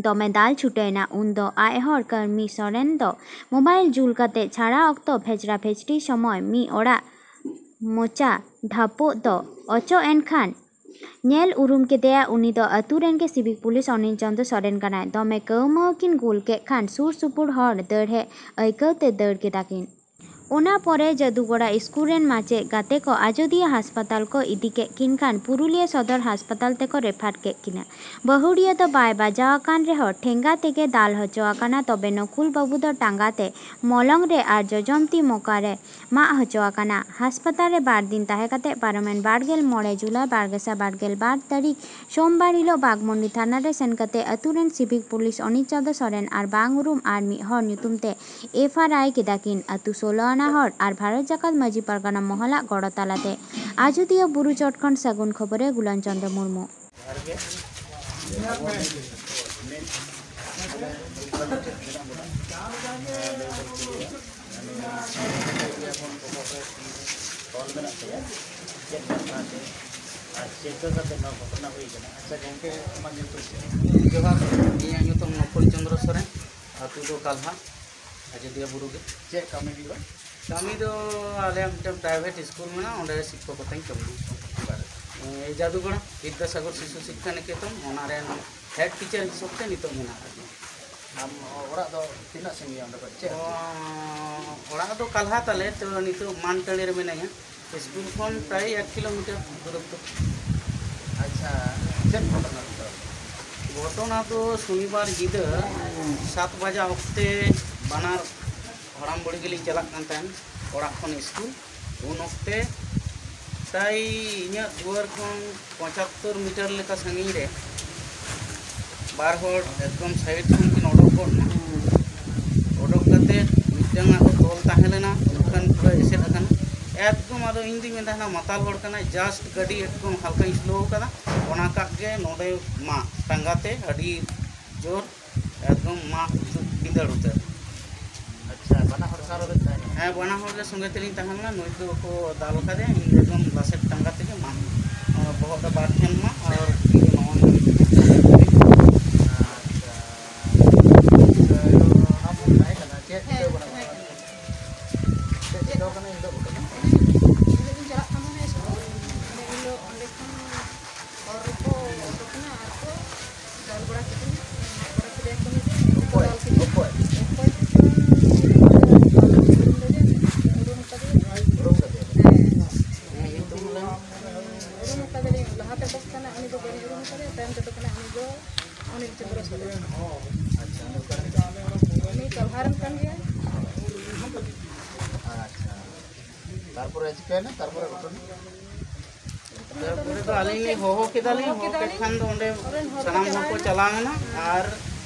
ᱫᱚᱢᱮ ᱫᱟᱞ ᱪᱷᱩᱴᱟᱹᱣᱮᱱᱟ᱾ ᱩᱱᱫᱚ ᱟᱡ ᱦᱚᱲ ᱠᱟᱹᱨᱢᱤ ᱥᱚᱨᱮᱱ ᱫᱚ ᱢᱳᱵᱟᱭᱤᱞ ᱡᱩᱞ ᱠᱟᱛᱮ ᱪᱷᱟᱲᱟ ᱚᱠᱛᱚ ᱯᱷᱮᱪᱨᱟ ᱯᱷᱮᱪᱨᱤ ᱥᱚᱢᱚᱭ ᱢᱤᱫ ᱚᱲᱟᱜ ᱢᱚᱪᱟ ᱰᱷᱟᱯᱚᱜ ᱫᱚ ᱚᱪᱚᱜ ᱮᱱ ᱠᱷᱟᱱ ᱧᱮᱞ ᱩᱨᱩᱢ ᱠᱮᱫᱮᱭᱟ᱾ ᱩᱱᱤ ᱫᱚ ᱟᱹᱛᱩ ᱨᱮᱱ ᱜᱮ ᱥᱤᱵᱤᱠ ᱯᱩᱞᱤᱥ ᱚᱱᱤᱞ ᱪᱚᱸᱫᱽᱨᱚ ᱥᱚᱨᱮᱱ ᱠᱟᱱᱟᱭ᱾ ᱫᱚᱢᱮ ᱠᱟᱹᱣᱢᱟᱹᱣ ᱠᱤᱱ ᱜᱩᱞ ᱠᱮᱫ ᱠᱷᱟᱱ ᱥᱩᱨ ᱥᱩᱯᱩᱨ ᱦᱚᱲ ᱫᱟᱹᱲ ᱦᱮᱡ ᱟᱹᱭᱠᱟᱹᱣ ᱛᱮ ᱫᱟᱹᱲ ᱠᱮᱫᱟ ᱠᱤᱱ᱾ ᱚᱱᱟ ᱯᱚᱨᱮ ᱡᱟᱫᱩᱜᱚᱲᱟ ᱥᱠᱩᱞ ᱨᱮᱱ ᱢᱟᱪᱮᱫ ᱜᱟᱛᱮ ᱠᱚ ᱟᱡᱚᱫᱤᱭᱟᱹ ᱦᱟᱥᱯᱟᱛᱟᱞ ᱠᱚ ᱤᱫᱤ ᱠᱮᱫ ᱠᱤᱱ ᱠᱷᱟᱱ ᱯᱩᱨᱩᱞᱤᱭᱟᱹ ᱥᱚᱫᱚᱨ ᱦᱟᱥᱯᱟᱛᱟᱞ ᱛᱮᱠᱚ ᱨᱮᱯᱷᱟᱨ ᱠᱮᱫ ᱠᱤᱱᱟ᱾ ᱵᱟᱹᱦᱩᱲᱤᱭᱟᱹ ᱫᱚ ᱵᱟᱭ ᱵᱟᱡᱟᱣ ᱟᱠᱟᱱ ᱨᱮᱦᱚᱸ ᱴᱷᱮᱸᱜᱟ ᱛᱮᱜᱮ ᱫᱟᱞ ᱦᱚᱪᱚ ᱟᱠᱟᱱᱟ, ᱛᱚᱵᱮ ᱱᱚᱠᱩᱞ ᱵᱟᱹᱵᱩ ᱫᱚ ᱴᱟᱸᱜᱟ ᱛᱮ ᱢᱚᱞᱚᱝ ᱨᱮ ᱟᱨ ᱡᱚᱡᱚᱢ ᱛᱤ ᱢᱚᱠᱟ ᱨᱮ ᱢᱟᱜ ᱦᱚᱪᱚ ᱟᱠᱟᱱᱟ᱾ ᱦᱟᱥᱯᱟᱛᱟᱞ ᱨᱮ ᱵᱟᱨ ᱫᱤᱱ ᱛᱟᱦᱮᱸ ᱠᱟᱛᱮ ᱯᱟᱨᱚᱢᱮᱱ ᱵᱟᱨ ᱜᱮᱞ ᱢᱚᱬᱮ ᱡᱩᱞᱟᱭ ᱵᱟᱨ ᱜᱮᱥᱟᱭ ᱵᱟᱨ ᱜᱮᱞ ᱵᱟᱨ ᱛᱟᱹᱨᱤᱠᱷ ᱥᱳᱢᱵᱟᱨ ᱦᱤᱞᱳᱜ ᱵᱟᱜᱽᱢᱩᱱᱰᱤ ᱛᱷᱟᱱᱟ ᱨᱮ ᱥᱮᱱ ᱠᱟᱛᱮ ᱟᱹᱛᱩ ᱨᱮᱱ ᱥᱤᱵᱤᱠ ᱯᱩᱞᱤᱥ ᱚᱱᱤᱞ ᱪᱚᱸᱫᱽᱨᱚ ᱥᱚᱨᱮᱱ ᱟᱨ ᱵᱟᱝ ᱩᱨᱩᱢ ᱟᱨ ᱢᱤᱫ ᱦᱚᱲ ᱧᱩᱛᱩᱢ ᱛᱮ ᱮᱯᱷ ᱟᱭ ᱟᱨ ᱠᱮᱫᱟ ᱠᱤᱱ᱾ ᱟᱹᱛᱩ ᱥᱳᱞᱳ ᱟᱱᱟ ᱦᱚᱲ ᱟᱨ ᱵᱷᱟᱨᱚᱛ ᱡᱟᱠᱟᱛ ᱢᱟᱹᱡᱷᱤ ᱯᱟᱨᱜᱟᱱᱟ ᱢᱚᱦᱚᱞᱟᱜ ᱜᱚᱲᱚ ᱛᱟᱞᱟᱛᱮ ᱟᱡᱚᱫᱤᱭᱟᱹ ᱵᱩᱨᱩ ᱪᱚᱴ ᱠᱷᱚᱱ ᱥᱟᱹᱜᱩᱱ ᱠᱷᱚᱵᱚᱨᱮ ᱜᱩᱞᱟᱱ ᱪᱚᱸᱫᱽᱨᱚ ᱢᱩᱨᱢᱩ᱾ ᱪᱮᱫ ᱜᱷᱚᱴᱱᱟ ᱛᱮ ᱟᱨ ᱪᱤᱠᱟᱹ ᱠᱟᱛᱮ ᱱᱚᱣᱟ ᱜᱷᱚᱴᱱᱟ ᱦᱩᱭ ᱠᱟᱱᱟ? ᱟᱪᱪᱷᱟ ᱜᱚᱢᱠᱮ, ᱟᱢᱟᱜ ᱧᱩᱛᱩᱢ ᱪᱮᱫ? ᱡᱚᱦᱟᱨ, ᱤᱧᱟᱹᱜ ᱧᱩᱛᱩᱢ ᱱᱚᱠᱩᱞ ᱪᱚᱸᱫᱽᱨᱚ ᱥᱚᱨᱮᱱ, ᱟᱹᱛᱩ ᱫᱚ ᱠᱟᱞᱦᱟ, ᱟᱡᱚᱫᱤᱭᱟᱹ ᱵᱩᱨᱩ ᱜᱮ᱾ ᱪᱮᱫ ᱠᱟᱹᱢᱤ ᱦᱩᱭᱩᱜᱼᱟ? ᱠᱟᱹᱢᱤ ᱫᱚ ᱟᱞᱮᱭᱟᱜ ᱢᱤᱫᱴᱮᱱ ᱯᱨᱟᱭᱵᱷᱮᱴ ᱥᱠᱩᱞ ᱢᱮᱱᱟᱜᱼᱟ, ᱚᱸᱰᱮ ᱥᱤᱠᱠᱷᱚᱠ ᱠᱟᱛᱮᱧ ᱠᱟᱹᱢᱤᱭᱟ᱾ ᱮ, ᱡᱟᱫᱩᱜᱚᱲᱟ ᱵᱤᱫᱽᱫᱟᱥᱟᱜᱚᱨ ᱥᱤᱥᱩ ᱥᱤᱠᱠᱷᱟ ᱱᱤᱠᱮᱛᱚᱱ, ᱚᱱᱟ ᱨᱮᱱ ᱦᱮᱰ ᱴᱤᱪᱟᱨ ᱦᱤᱥᱟᱹᱵ ᱛᱮ ᱱᱤᱛᱚᱜ ᱢᱮᱱᱟᱜ ᱟᱠᱟᱫᱤᱧᱟ᱾ ᱟᱢ ᱚᱲᱟᱜ ᱫᱚ ᱛᱤᱱᱟᱹᱜ ᱥᱟᱺᱜᱤᱧᱟ ᱚᱸᱰᱮ ᱠᱷᱚᱱ? ᱪᱮᱫ ᱟᱹᱛᱩ? ᱚ, ᱚᱲᱟᱜ ᱫᱚ ᱠᱟᱞᱦᱟ ᱛᱟᱞᱮ, ᱛᱚ ᱱᱤᱛᱚᱜ ᱢᱟᱱ ᱴᱟᱺᱰᱤ ᱨᱮ ᱢᱮᱱᱟᱧᱟ᱾ ᱥᱠᱩᱞ ᱠᱷᱚᱱ ᱯᱨᱟᱭ ᱮᱠ ᱠᱤᱞᱳᱢᱤᱴᱟᱨ ᱫᱩᱨᱚᱛᱛᱚ᱾ ᱟᱪᱪᱷᱟ, ᱪᱮᱫ ᱜᱷᱚᱴᱚᱱᱟ ᱜᱷᱚᱴᱟᱣ? ᱜᱷᱚᱴᱚᱱᱟ ᱫᱚ ᱥᱚᱱᱤᱵᱟᱨ ᱧᱤᱫᱟᱹ ᱥᱟᱛ ᱵᱟᱡᱟ ᱚᱠᱛᱮ ᱵᱟᱱᱟᱨ ᱦᱟᱲᱟᱢ ᱵᱩᱲᱦᱤ ᱜᱮᱞᱤᱧ ᱪᱟᱞᱟᱜ ᱠᱟᱱ ᱛᱟᱦᱮᱸᱱ ᱚᱲᱟᱜ ᱠᱷᱚᱱ ᱥᱠᱩᱞ᱾ ᱩᱱ ᱚᱠᱛᱮ ᱯᱨᱟᱭ ᱤᱧᱟᱹᱜ ᱫᱩᱣᱟᱹᱨ ᱠᱷᱚᱱ ᱯᱚᱸᱪᱟᱛᱛᱳᱨ ᱢᱤᱴᱟᱨ ᱞᱮᱠᱟ ᱥᱟᱺᱜᱤᱧ ᱨᱮ ᱵᱟᱨ ᱦᱚᱲ ᱮᱠᱫᱚᱢ ᱥᱟᱭᱤᱰ ᱠᱷᱚᱱ ᱠᱤᱱ ᱚᱰᱚᱠ ᱜᱚᱫ ᱮᱱᱟ᱾ ᱚᱰᱚᱠ ᱠᱟᱛᱮ ᱢᱤᱫᱴᱟᱝ ᱟᱜ ᱫᱚ ᱛᱚᱞ ᱛᱟᱦᱮᱸ ᱞᱮᱱᱟ, ᱚᱱᱠᱟᱱ ᱯᱩᱨᱟᱹ ᱮᱥᱮᱫ ᱟᱠᱟᱱᱟ᱾ ᱮᱠᱫᱚᱢ ᱟᱫᱚ ᱤᱧ ᱫᱩᱧ ᱢᱮᱱᱫᱟ, ᱦᱟᱱᱟ ᱢᱟᱛᱟᱞ ᱦᱚᱲ ᱠᱟᱱᱟᱭ, ᱡᱟᱥᱴ ᱜᱟᱹᱰᱤ ᱮᱠᱫᱚᱢ ᱦᱟᱞᱠᱟᱧ ᱥᱞᱳ ᱟᱠᱟᱫᱟ, ᱚᱱᱟ ᱠᱟᱜ ᱜᱮ ᱱᱚᱰᱮ ᱢᱟ ᱴᱟᱸᱜᱟ ᱛᱮ ᱟᱹᱰᱤ ᱡᱳᱨ ᱮᱠᱫᱚᱢ ᱢᱟᱜ ᱵᱷᱤᱸᱫᱟᱹᱲ ᱩᱛᱟᱹᱨ᱾ ᱟᱪᱪᱷᱟ, ᱵᱟᱱᱟ ᱦᱚᱲ ᱥᱟᱶ ᱨᱮᱵᱮᱱ ᱛᱟᱦᱮᱸ ᱠᱟᱱᱟ? ᱦᱮᱸ, ᱵᱟᱱᱟ ᱦᱚᱲ ᱜᱮ ᱥᱚᱸᱜᱮ ᱛᱮᱞᱤᱧ ᱛᱟᱦᱮᱸ ᱞᱮᱱᱟ᱾ ᱱᱩᱭ ᱫᱚ ᱠᱚ ᱫᱟᱞ ᱠᱟᱫᱮᱭᱟ, ᱤᱧ ᱫᱚ ᱮᱠᱫᱚᱢ ᱞᱟᱥᱮᱨ ᱴᱟᱸᱜᱟ ᱛᱮᱜᱮ ᱢᱟᱜ, ᱵᱚᱦᱚᱜ ᱨᱮ ᱵᱟᱨ ᱴᱷᱮᱱ ᱢᱟᱜ ᱟᱨ ᱛᱤ ᱨᱮ ᱱᱚᱜᱼᱚᱭ ᱱᱚᱝᱠᱟ᱾ ᱟᱪᱪᱷᱟ, ᱟᱪᱪᱷᱟ, ᱟᱢ ᱛᱟᱦᱮᱸ ᱠᱟᱱᱟ, ᱪᱮᱫ ᱪᱤᱠᱟᱹ ᱠᱟᱱᱟ? ᱦᱮᱸ, ᱛᱟᱦᱮᱸ ᱠᱟᱱᱟ᱾ ᱪᱮᱫ ᱪᱤᱠᱟᱹ ᱠᱟᱱᱟ ᱤᱧ ᱫᱚ ᱵᱟᱹᱧ ᱵᱟᱲᱟᱭᱟ᱾ ᱤᱧ ᱫᱚ ᱪᱟᱞᱟᱜ ᱠᱟᱱ ᱛᱟᱦᱮᱱᱟ ᱥᱠᱩᱞ, ᱚᱸᱰᱮ ᱤᱧ ᱫᱚ ᱚᱸᱰᱮ ᱠᱷᱚᱱ ᱦᱚᱨ ᱨᱮᱠᱚ ᱚᱰᱚᱠ ᱮᱱᱟ ᱟᱨ ᱠᱚ ᱫᱟᱞ ᱵᱟᱲᱟ ᱠᱮᱫᱤᱧᱟ, ᱢᱟᱜ ᱵᱟᱲᱟ ᱠᱮᱫᱮᱭᱟ ᱠᱚ ᱢᱮᱱᱛᱮ, ᱚᱠᱚᱭ? ᱫᱟᱞ ᱠᱮᱫᱤᱧᱟ᱾ ᱚᱠᱚᱭ? ᱚᱠᱚᱭ ᱪᱚ ᱩᱨᱩᱢ ᱠᱟᱫᱮᱭᱟ᱾ ᱩᱨᱩᱢ ᱠᱟᱫᱮᱭᱟ? ᱦᱮᱸ᱾ ᱦᱮᱸ, ᱧᱩᱛᱩᱢ ᱞᱟᱹᱭ ᱢᱮ᱾ ᱩᱨᱩᱢ ᱠᱟᱫᱮᱭᱟᱞᱤᱧ, ᱞᱟᱦᱟᱛᱮ ᱚᱰᱚᱠ ᱠᱟᱱᱟ ᱩᱱᱤ ᱫᱚ ᱵᱟᱹᱧ ᱩᱨᱩᱢ ᱠᱟᱫᱮᱭᱟ, ᱛᱟᱭᱚᱢ ᱛᱮ ᱚᱰᱚᱠ ᱠᱟᱱᱟ ᱩᱱᱤ ᱫᱚ, ᱩᱱᱤ ᱪᱚᱸᱫᱽᱨᱚ ᱥᱚᱨᱮᱱ᱾ ᱟᱪᱪᱷᱟ, ᱩᱱᱤ ᱚᱠᱟᱨᱮᱱ ᱠᱟᱱᱟᱭ? ᱩᱱᱤ ᱠᱟᱞᱦᱟ ᱨᱮᱱ ᱠᱟᱱ ᱜᱮᱭᱟᱭ᱾ ᱟᱪᱪᱷᱟ᱾ ᱛᱟᱨᱯᱚᱨᱮ ᱪᱤᱠᱟᱹᱭᱮᱱᱟ? ᱛᱟᱨᱯᱚᱨᱮ ᱜᱷᱚᱴᱚᱱᱟ? ᱛᱟᱨᱯᱚᱨᱮ ᱫᱚ ᱟᱹᱞᱤᱧ ᱞᱤᱧ ᱦᱚᱦᱚ ᱠᱮᱫᱟᱞᱤᱧ, ᱦᱚᱦᱚ ᱠᱮᱫ ᱠᱷᱟᱱ ᱫᱚ ᱚᱸᱰᱮ ᱥᱟᱱᱟᱢ ᱦᱚᱲ ᱠᱚ ᱪᱟᱞᱟᱣ ᱮᱱᱟ ᱟᱨ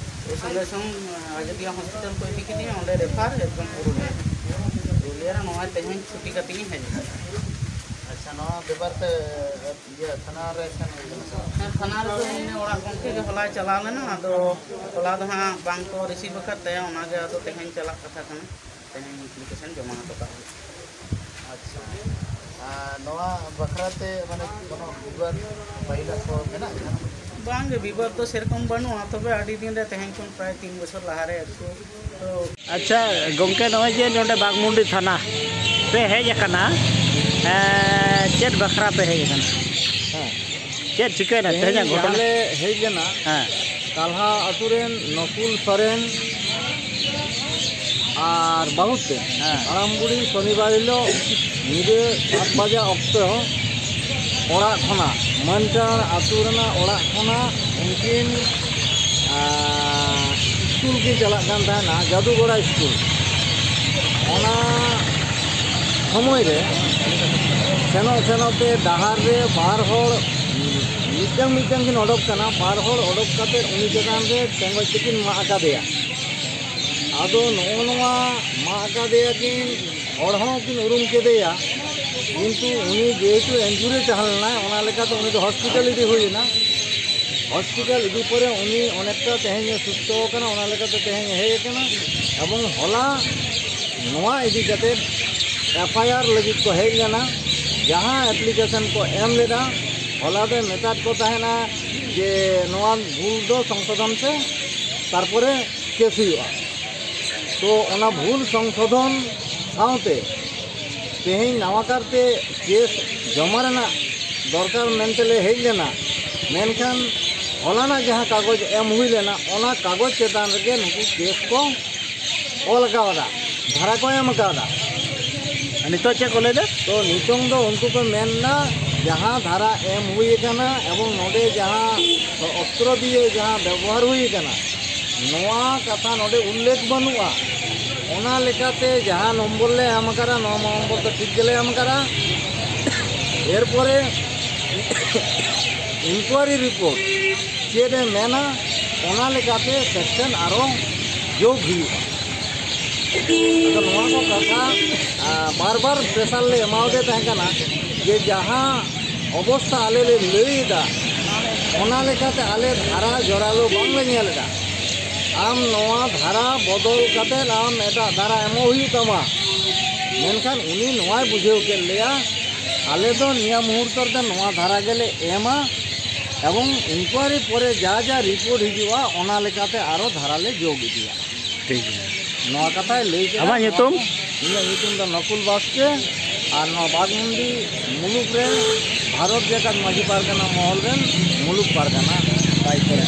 ᱥᱚᱸᱜᱮ ᱥᱚᱝ ᱟᱡᱚᱫᱤᱭᱟᱹ ᱦᱚᱥᱯᱤᱴᱟᱞ ᱠᱚ ᱤᱫᱤ ᱠᱮᱫᱤᱧᱟ, ᱚᱸᱰᱮ ᱨᱮᱯᱷᱟᱨ ᱮᱠᱫᱚᱢ ᱯᱩᱨᱩᱞᱤᱭᱟᱹ᱾ ᱯᱩᱨᱩᱞᱤᱭᱟᱹ ᱨᱮ ᱱᱚᱜᱼᱚᱭ ᱛᱮᱦᱮᱧ ᱪᱷᱩᱴᱤ ᱠᱟᱛᱮ ᱤᱧ ᱦᱮᱡ ᱮᱱᱟ᱾ ᱟᱪᱪᱷᱟ, ᱱᱚᱣᱟ ᱵᱮᱯᱟᱨ ᱛᱮ ᱤᱭᱟᱹ ᱛᱷᱟᱱᱟ ᱨᱮ ᱥᱮᱱ ᱦᱩᱭ ᱞᱮᱱᱟ ᱥᱮ ᱵᱟᱝ? ᱦᱮᱸ, ᱛᱷᱟᱱᱟ ᱨᱮᱫᱚ ᱤᱧ ᱚᱲᱟᱜ ᱜᱚᱢᱠᱮ ᱜᱮ ᱦᱚᱞᱟᱭ ᱪᱟᱞᱟᱣ ᱞᱮᱱᱟ, ᱟᱫᱚ ᱦᱚᱞᱟ ᱫᱚ ᱦᱟᱸᱜ ᱵᱟᱝ ᱠᱚ ᱨᱤᱥᱤᱵᱷ ᱟᱠᱟᱫ ᱛᱟᱭᱟ, ᱚᱱᱟᱜᱮ ᱟᱫᱚ ᱛᱮᱦᱮᱧ ᱪᱟᱞᱟᱜ ᱠᱟᱛᱷᱟ ᱠᱟᱱᱟ, ᱛᱮᱦᱮᱧ ᱮᱯᱞᱤᱠᱮᱥᱚᱱ ᱡᱚᱢᱟ ᱦᱚᱴᱚ ᱠᱟᱜ ᱦᱩᱭᱩᱜᱼᱟ᱾ ᱟᱪᱪᱷᱟ, ᱟᱨ ᱱᱚᱣᱟ ᱵᱟᱠᱷᱨᱟ ᱛᱮ ᱢᱟᱱᱮ ᱠᱳᱱᱳ ᱵᱤᱵᱟᱫ ᱯᱟᱹᱦᱤᱞᱟᱜ ᱠᱚ ᱢᱮᱱᱟᱜ ᱜᱮᱭᱟ? ᱵᱟᱝ ᱜᱮ, ᱵᱤᱵᱟᱫ ᱫᱚ ᱥᱮᱨᱚᱠᱚᱢ ᱵᱟᱹᱱᱩᱜᱼᱟ᱾ ᱛᱚᱵᱮ ᱟᱹᱰᱤ ᱫᱤᱱ ᱨᱮ, ᱛᱮᱦᱮᱧ ᱠᱷᱚᱱ ᱯᱨᱟᱭ ᱛᱤᱱ ᱵᱚᱪᱷᱚᱨ ᱞᱟᱦᱟ ᱨᱮ ᱮᱠᱴᱩ ᱛᱚ᱾ ᱟᱪᱪᱷᱟ ᱜᱚᱢᱠᱮ, ᱱᱚᱜᱼᱚᱭ ᱡᱮ ᱱᱚᱰᱮ ᱵᱟᱜᱽᱢᱩᱱᱰᱤ ᱛᱷᱟᱱᱟ ᱯᱮ ᱦᱮᱡ ᱟᱠᱟᱱᱟ, ᱮᱸ, ᱪᱮᱫ ᱵᱟᱠᱷᱨᱟ ᱯᱮ ᱦᱮᱡ ᱟᱠᱟᱱᱟ? ᱦᱮᱸ᱾ ᱪᱮᱫ ᱪᱤᱠᱟᱹᱭᱮᱱᱟ ᱛᱮᱦᱮᱧ ᱛᱮᱦᱮᱧᱟᱜ ᱜᱷᱚᱴᱚᱱᱟ? ᱡᱟᱦᱟᱸᱞᱮ ᱦᱮᱡ ᱞᱮᱱᱟ, ᱦᱮᱸ᱾ ᱠᱟᱞᱦᱟ ᱟᱹᱛᱩ ᱨᱮᱱ ᱱᱚᱠᱩᱞ ᱥᱚᱨᱮᱱ ᱟᱨ ᱵᱟᱹᱦᱩ ᱛᱮ ᱦᱮᱸ᱾ ᱦᱟᱲᱟᱢ ᱵᱩᱲᱦᱤ ᱥᱚᱱᱤᱵᱟᱨ ᱦᱤᱞᱳᱜ ᱧᱤᱫᱟᱹ ᱥᱟᱛ ᱵᱟᱡᱟ ᱚᱠᱛᱚ ᱚᱲᱟᱜ ᱠᱷᱚᱱᱟᱜ, ᱢᱟᱹᱱᱴᱟᱲ ᱟᱹᱛᱩ ᱨᱮᱱᱟᱜ ᱚᱲᱟᱜ ᱠᱷᱚᱱᱟᱜ ᱩᱱᱠᱤᱱ, ᱟᱸ, ᱥᱠᱩᱞ ᱠᱤᱱ ᱪᱟᱞᱟᱜ ᱠᱟᱱ ᱛᱟᱦᱮᱱᱟ, ᱡᱟᱫᱩᱜᱚᱲᱟ ᱥᱠᱩᱞ᱾ ᱚᱱᱟ ᱥᱚᱢᱚᱭ ᱨᱮ ᱥᱮᱱᱚᱜ ᱥᱮᱱᱚᱜ ᱛᱮ ᱰᱟᱦᱟᱨ ᱨᱮ ᱵᱟᱨ ᱦᱚᱲ ᱢᱤᱫᱴᱟᱝ ᱢᱤᱫᱴᱟᱝ ᱠᱤᱱ ᱚᱰᱚᱠ ᱠᱟᱱᱟ᱾ ᱵᱟᱨ ᱦᱚᱲ ᱚᱰᱚᱠ ᱠᱟᱛᱮ ᱩᱱᱤ ᱪᱮᱛᱟᱱ ᱨᱮ ᱴᱮᱸᱜᱚᱡ ᱛᱮᱠᱤᱱ ᱢᱟᱜ ᱟᱠᱟᱫᱮᱭᱟ᱾ ᱟᱫᱚ ᱱᱚᱜᱼᱚ ᱱᱚᱣᱟ ᱢᱟᱜ ᱟᱠᱟᱫᱮᱭᱟ ᱠᱤᱱ, ᱦᱚᱲ ᱦᱚᱸ ᱠᱤᱱ ᱩᱨᱩᱢ ᱠᱮᱫᱮᱭᱟ, ᱠᱤᱱᱛᱩ ᱩᱱᱤ ᱡᱮᱦᱮᱛᱩ ᱤᱱᱡᱩᱨᱤ ᱛᱟᱦᱮᱸ ᱞᱮᱱᱟᱭ, ᱚᱱᱟ ᱞᱮᱠᱟᱛᱮ ᱩᱱᱤ ᱫᱚ ᱦᱚᱥᱯᱤᱴᱟᱞ ᱤᱫᱤ ᱦᱩᱭ ᱮᱱᱟ᱾ ᱦᱚᱥᱯᱤᱴᱟᱞ ᱤᱫᱤ ᱯᱚᱨᱮ ᱩᱱᱤ ᱚᱱᱮᱠᱴᱟ ᱛᱮᱦᱮᱧ ᱮ ᱥᱩᱥᱛᱷᱚ ᱟᱠᱟᱱᱟ, ᱚᱱᱟ ᱞᱮᱠᱟᱛᱮ ᱛᱮᱦᱮᱧ ᱮ ᱦᱮᱡ ᱟᱠᱟᱱᱟ᱾ ᱮᱵᱚᱝ ᱦᱚᱞᱟ ᱱᱚᱣᱟ ᱤᱫᱤ ᱠᱟᱛᱮ ᱮᱯᱷ ᱟᱭ ᱟᱨ ᱞᱟᱹᱜᱤᱫ ᱠᱚ ᱦᱮᱡ ᱞᱮᱱᱟ, ᱡᱟᱦᱟᱸ ᱮᱯᱞᱤᱠᱮᱥᱚᱱ ᱠᱚ ᱮᱢ ᱞᱮᱫᱟ, ᱦᱚᱞᱟ ᱫᱚᱭ ᱢᱮᱛᱟᱫ ᱠᱚ ᱛᱟᱦᱮᱱᱟ ᱡᱮ ᱱᱚᱣᱟ ᱵᱷᱩᱞ ᱫᱚ ᱥᱚᱝᱥᱳᱫᱷᱚᱱ ᱯᱮ, ᱛᱟᱨᱯᱚᱨᱮ ᱠᱮᱥ ᱦᱩᱭᱩᱜᱼᱟ᱾ ᱛᱚ ᱚᱱᱟ ᱵᱷᱩᱞ ᱥᱚᱝᱥᱳᱫᱷᱚᱱ ᱥᱟᱶᱛᱮ ᱛᱮᱦᱮᱧ ᱱᱟᱣᱟ ᱠᱟᱨᱛᱮ ᱠᱮᱥ ᱡᱚᱢᱟ ᱨᱮᱱᱟᱜ ᱫᱚᱨᱠᱟᱨ ᱢᱮᱱᱛᱮ ᱞᱮ ᱦᱮᱡ ᱞᱮᱱᱟ, ᱢᱮᱱᱠᱷᱟᱱ ᱦᱚᱞᱟᱱᱟᱜ ᱡᱟᱦᱟᱸ ᱠᱟᱜᱚᱡᱽ ᱮᱢ ᱦᱩᱭ ᱞᱮᱱᱟ, ᱚᱱᱟ ᱠᱟᱜᱚᱡᱽ ᱪᱮᱛᱟᱱ ᱨᱮᱜᱮ ᱱᱩᱠᱩ ᱠᱮᱥ ᱠᱚ ᱚᱞ ᱠᱟᱣᱫᱟ, ᱫᱷᱟᱨᱟ ᱠᱚ ᱮᱢ ᱠᱟᱣᱫᱟ᱾ ᱟᱨ ᱱᱤᱛᱚᱜ ᱪᱮᱫ ᱠᱚ ᱞᱟᱹᱭᱫᱟ? ᱛᱚ ᱱᱤᱛᱚᱝ ᱫᱚ ᱩᱱᱠᱩ ᱠᱚ ᱢᱮᱱᱫᱟ, ᱡᱟᱦᱟᱸ ᱫᱷᱟᱨᱟ ᱮᱢ ᱦᱩᱭ ᱟᱠᱟᱱᱟ ᱮᱵᱚᱝ ᱱᱚᱰᱮ ᱡᱟᱦᱟᱸ ᱚᱥᱛᱨᱚ ᱫᱤᱭᱮ ᱡᱟᱦᱟᱸ ᱵᱮᱵᱚᱦᱟᱨ ᱦᱩᱭ ᱟᱠᱟᱱᱟ, ᱱᱚᱣᱟ ᱠᱟᱛᱷᱟ ᱱᱚᱰᱮ ᱩᱞᱞᱮᱠᱷ ᱵᱟᱹᱱᱩᱜᱼᱟ᱾ ᱚᱱᱟ ᱞᱮᱠᱟᱛᱮ ᱡᱟᱦᱟᱸ ᱱᱚᱢᱵᱚᱨ ᱞᱮ ᱮᱢ ᱟᱠᱟᱫᱟ, ᱱᱚᱣᱟ ᱱᱚᱢᱵᱚᱨ ᱫᱚ ᱴᱷᱤᱠ ᱜᱮᱞᱮ ᱮᱢ ᱟᱠᱟᱫᱟ᱾ ᱮᱨᱯᱚᱨᱮ ᱤᱱᱠᱩᱣᱟᱨᱤ ᱨᱤᱯᱳᱨᱴ ᱪᱮᱫ ᱮ ᱢᱮᱱᱟ, ᱚᱱᱟ ᱞᱮᱠᱟᱛᱮ ᱥᱮᱠᱥᱮᱱ ᱟᱨᱚ ᱡᱳᱜᱽ ᱦᱩᱭᱩᱜᱼᱟ᱾ ᱟᱫᱚ ᱱᱚᱣᱟ ᱠᱚ ᱠᱟᱛᱷᱟ, ᱟ, ᱵᱟᱨ ᱵᱟᱨ ᱯᱨᱮᱥᱟᱨ ᱞᱮ ᱮᱢᱟᱣᱟᱫᱮ ᱛᱟᱦᱮᱸ ᱠᱟᱱᱟ ᱡᱮ ᱡᱟᱦᱟᱸ ᱚᱵᱚᱥᱛᱷᱟ ᱟᱞᱮ ᱞᱮ ᱞᱟᱹᱭ ᱮᱫᱟ, ᱚᱱᱟ ᱞᱮᱠᱟᱛᱮ ᱟᱞᱮ ᱫᱷᱟᱨᱟ ᱡᱚᱨᱟᱞᱳ ᱵᱟᱝᱞᱮ ᱧᱮᱞ ᱮᱫᱟ᱾ ᱟᱢ ᱱᱚᱣᱟ ᱫᱷᱟᱨᱟ ᱵᱚᱫᱚᱞ ᱠᱟᱛᱮ ᱟᱢ ᱮᱴᱟᱜ ᱫᱷᱟᱨᱟ ᱮᱢᱚᱜ ᱦᱩᱭᱩᱜ ᱛᱟᱢᱟ᱾ ᱢᱮᱱᱠᱷᱟᱱ ᱩᱱᱤ ᱱᱚᱣᱟᱭ ᱵᱩᱡᱷᱟᱹᱣ ᱠᱮᱫ ᱞᱮᱭᱟ ᱟᱞᱮ ᱫᱚ ᱱᱤᱭᱟᱹ ᱢᱩᱦᱩᱨᱛᱚ ᱨᱮᱫᱚ ᱱᱚᱣᱟ ᱫᱷᱟᱨᱟ ᱜᱮᱞᱮ ᱮᱢᱟ, ᱮᱵᱚᱝ ᱤᱱᱠᱩᱣᱟᱨᱤ ᱯᱚᱨᱮ ᱡᱟ ᱡᱟ ᱨᱤᱯᱳᱨᱴ ᱦᱤᱡᱩᱜᱼᱟ, ᱚᱱᱟ ᱞᱮᱠᱟᱛᱮ ᱟᱨᱚ ᱫᱷᱟᱨᱟ ᱞᱮ ᱡᱳᱜᱽ ᱤᱫᱤᱭᱟ᱾ ᱴᱷᱤᱠ ᱜᱮᱭᱟ᱾ ᱱᱚᱣᱟ ᱠᱟᱛᱷᱟᱭ ᱞᱟᱹᱭ ᱠᱮᱫᱟ᱾ ᱟᱢᱟᱜ ᱧᱩᱛᱩᱢ? ᱤᱧᱟᱹᱜ ᱧᱩᱛᱩᱢ ᱫᱚ ᱱᱚᱠᱩᱞ ᱵᱟᱥᱠᱮ, ᱟᱨ ᱱᱚᱣᱟ ᱵᱟᱜᱽᱢᱩᱱᱰᱤ ᱢᱩᱞᱩᱠ ᱨᱮ ᱵᱷᱟᱨᱚᱛ ᱡᱟᱠᱟᱛ ᱢᱟᱹᱡᱷᱤ ᱯᱟᱨᱜᱟᱱᱟ ᱢᱚᱦᱚᱞ ᱨᱮᱱ ᱢᱩᱞᱩᱠ ᱯᱟᱨᱜᱟᱱᱟ ᱫᱟᱭᱤᱛᱛᱚ ᱨᱮ᱾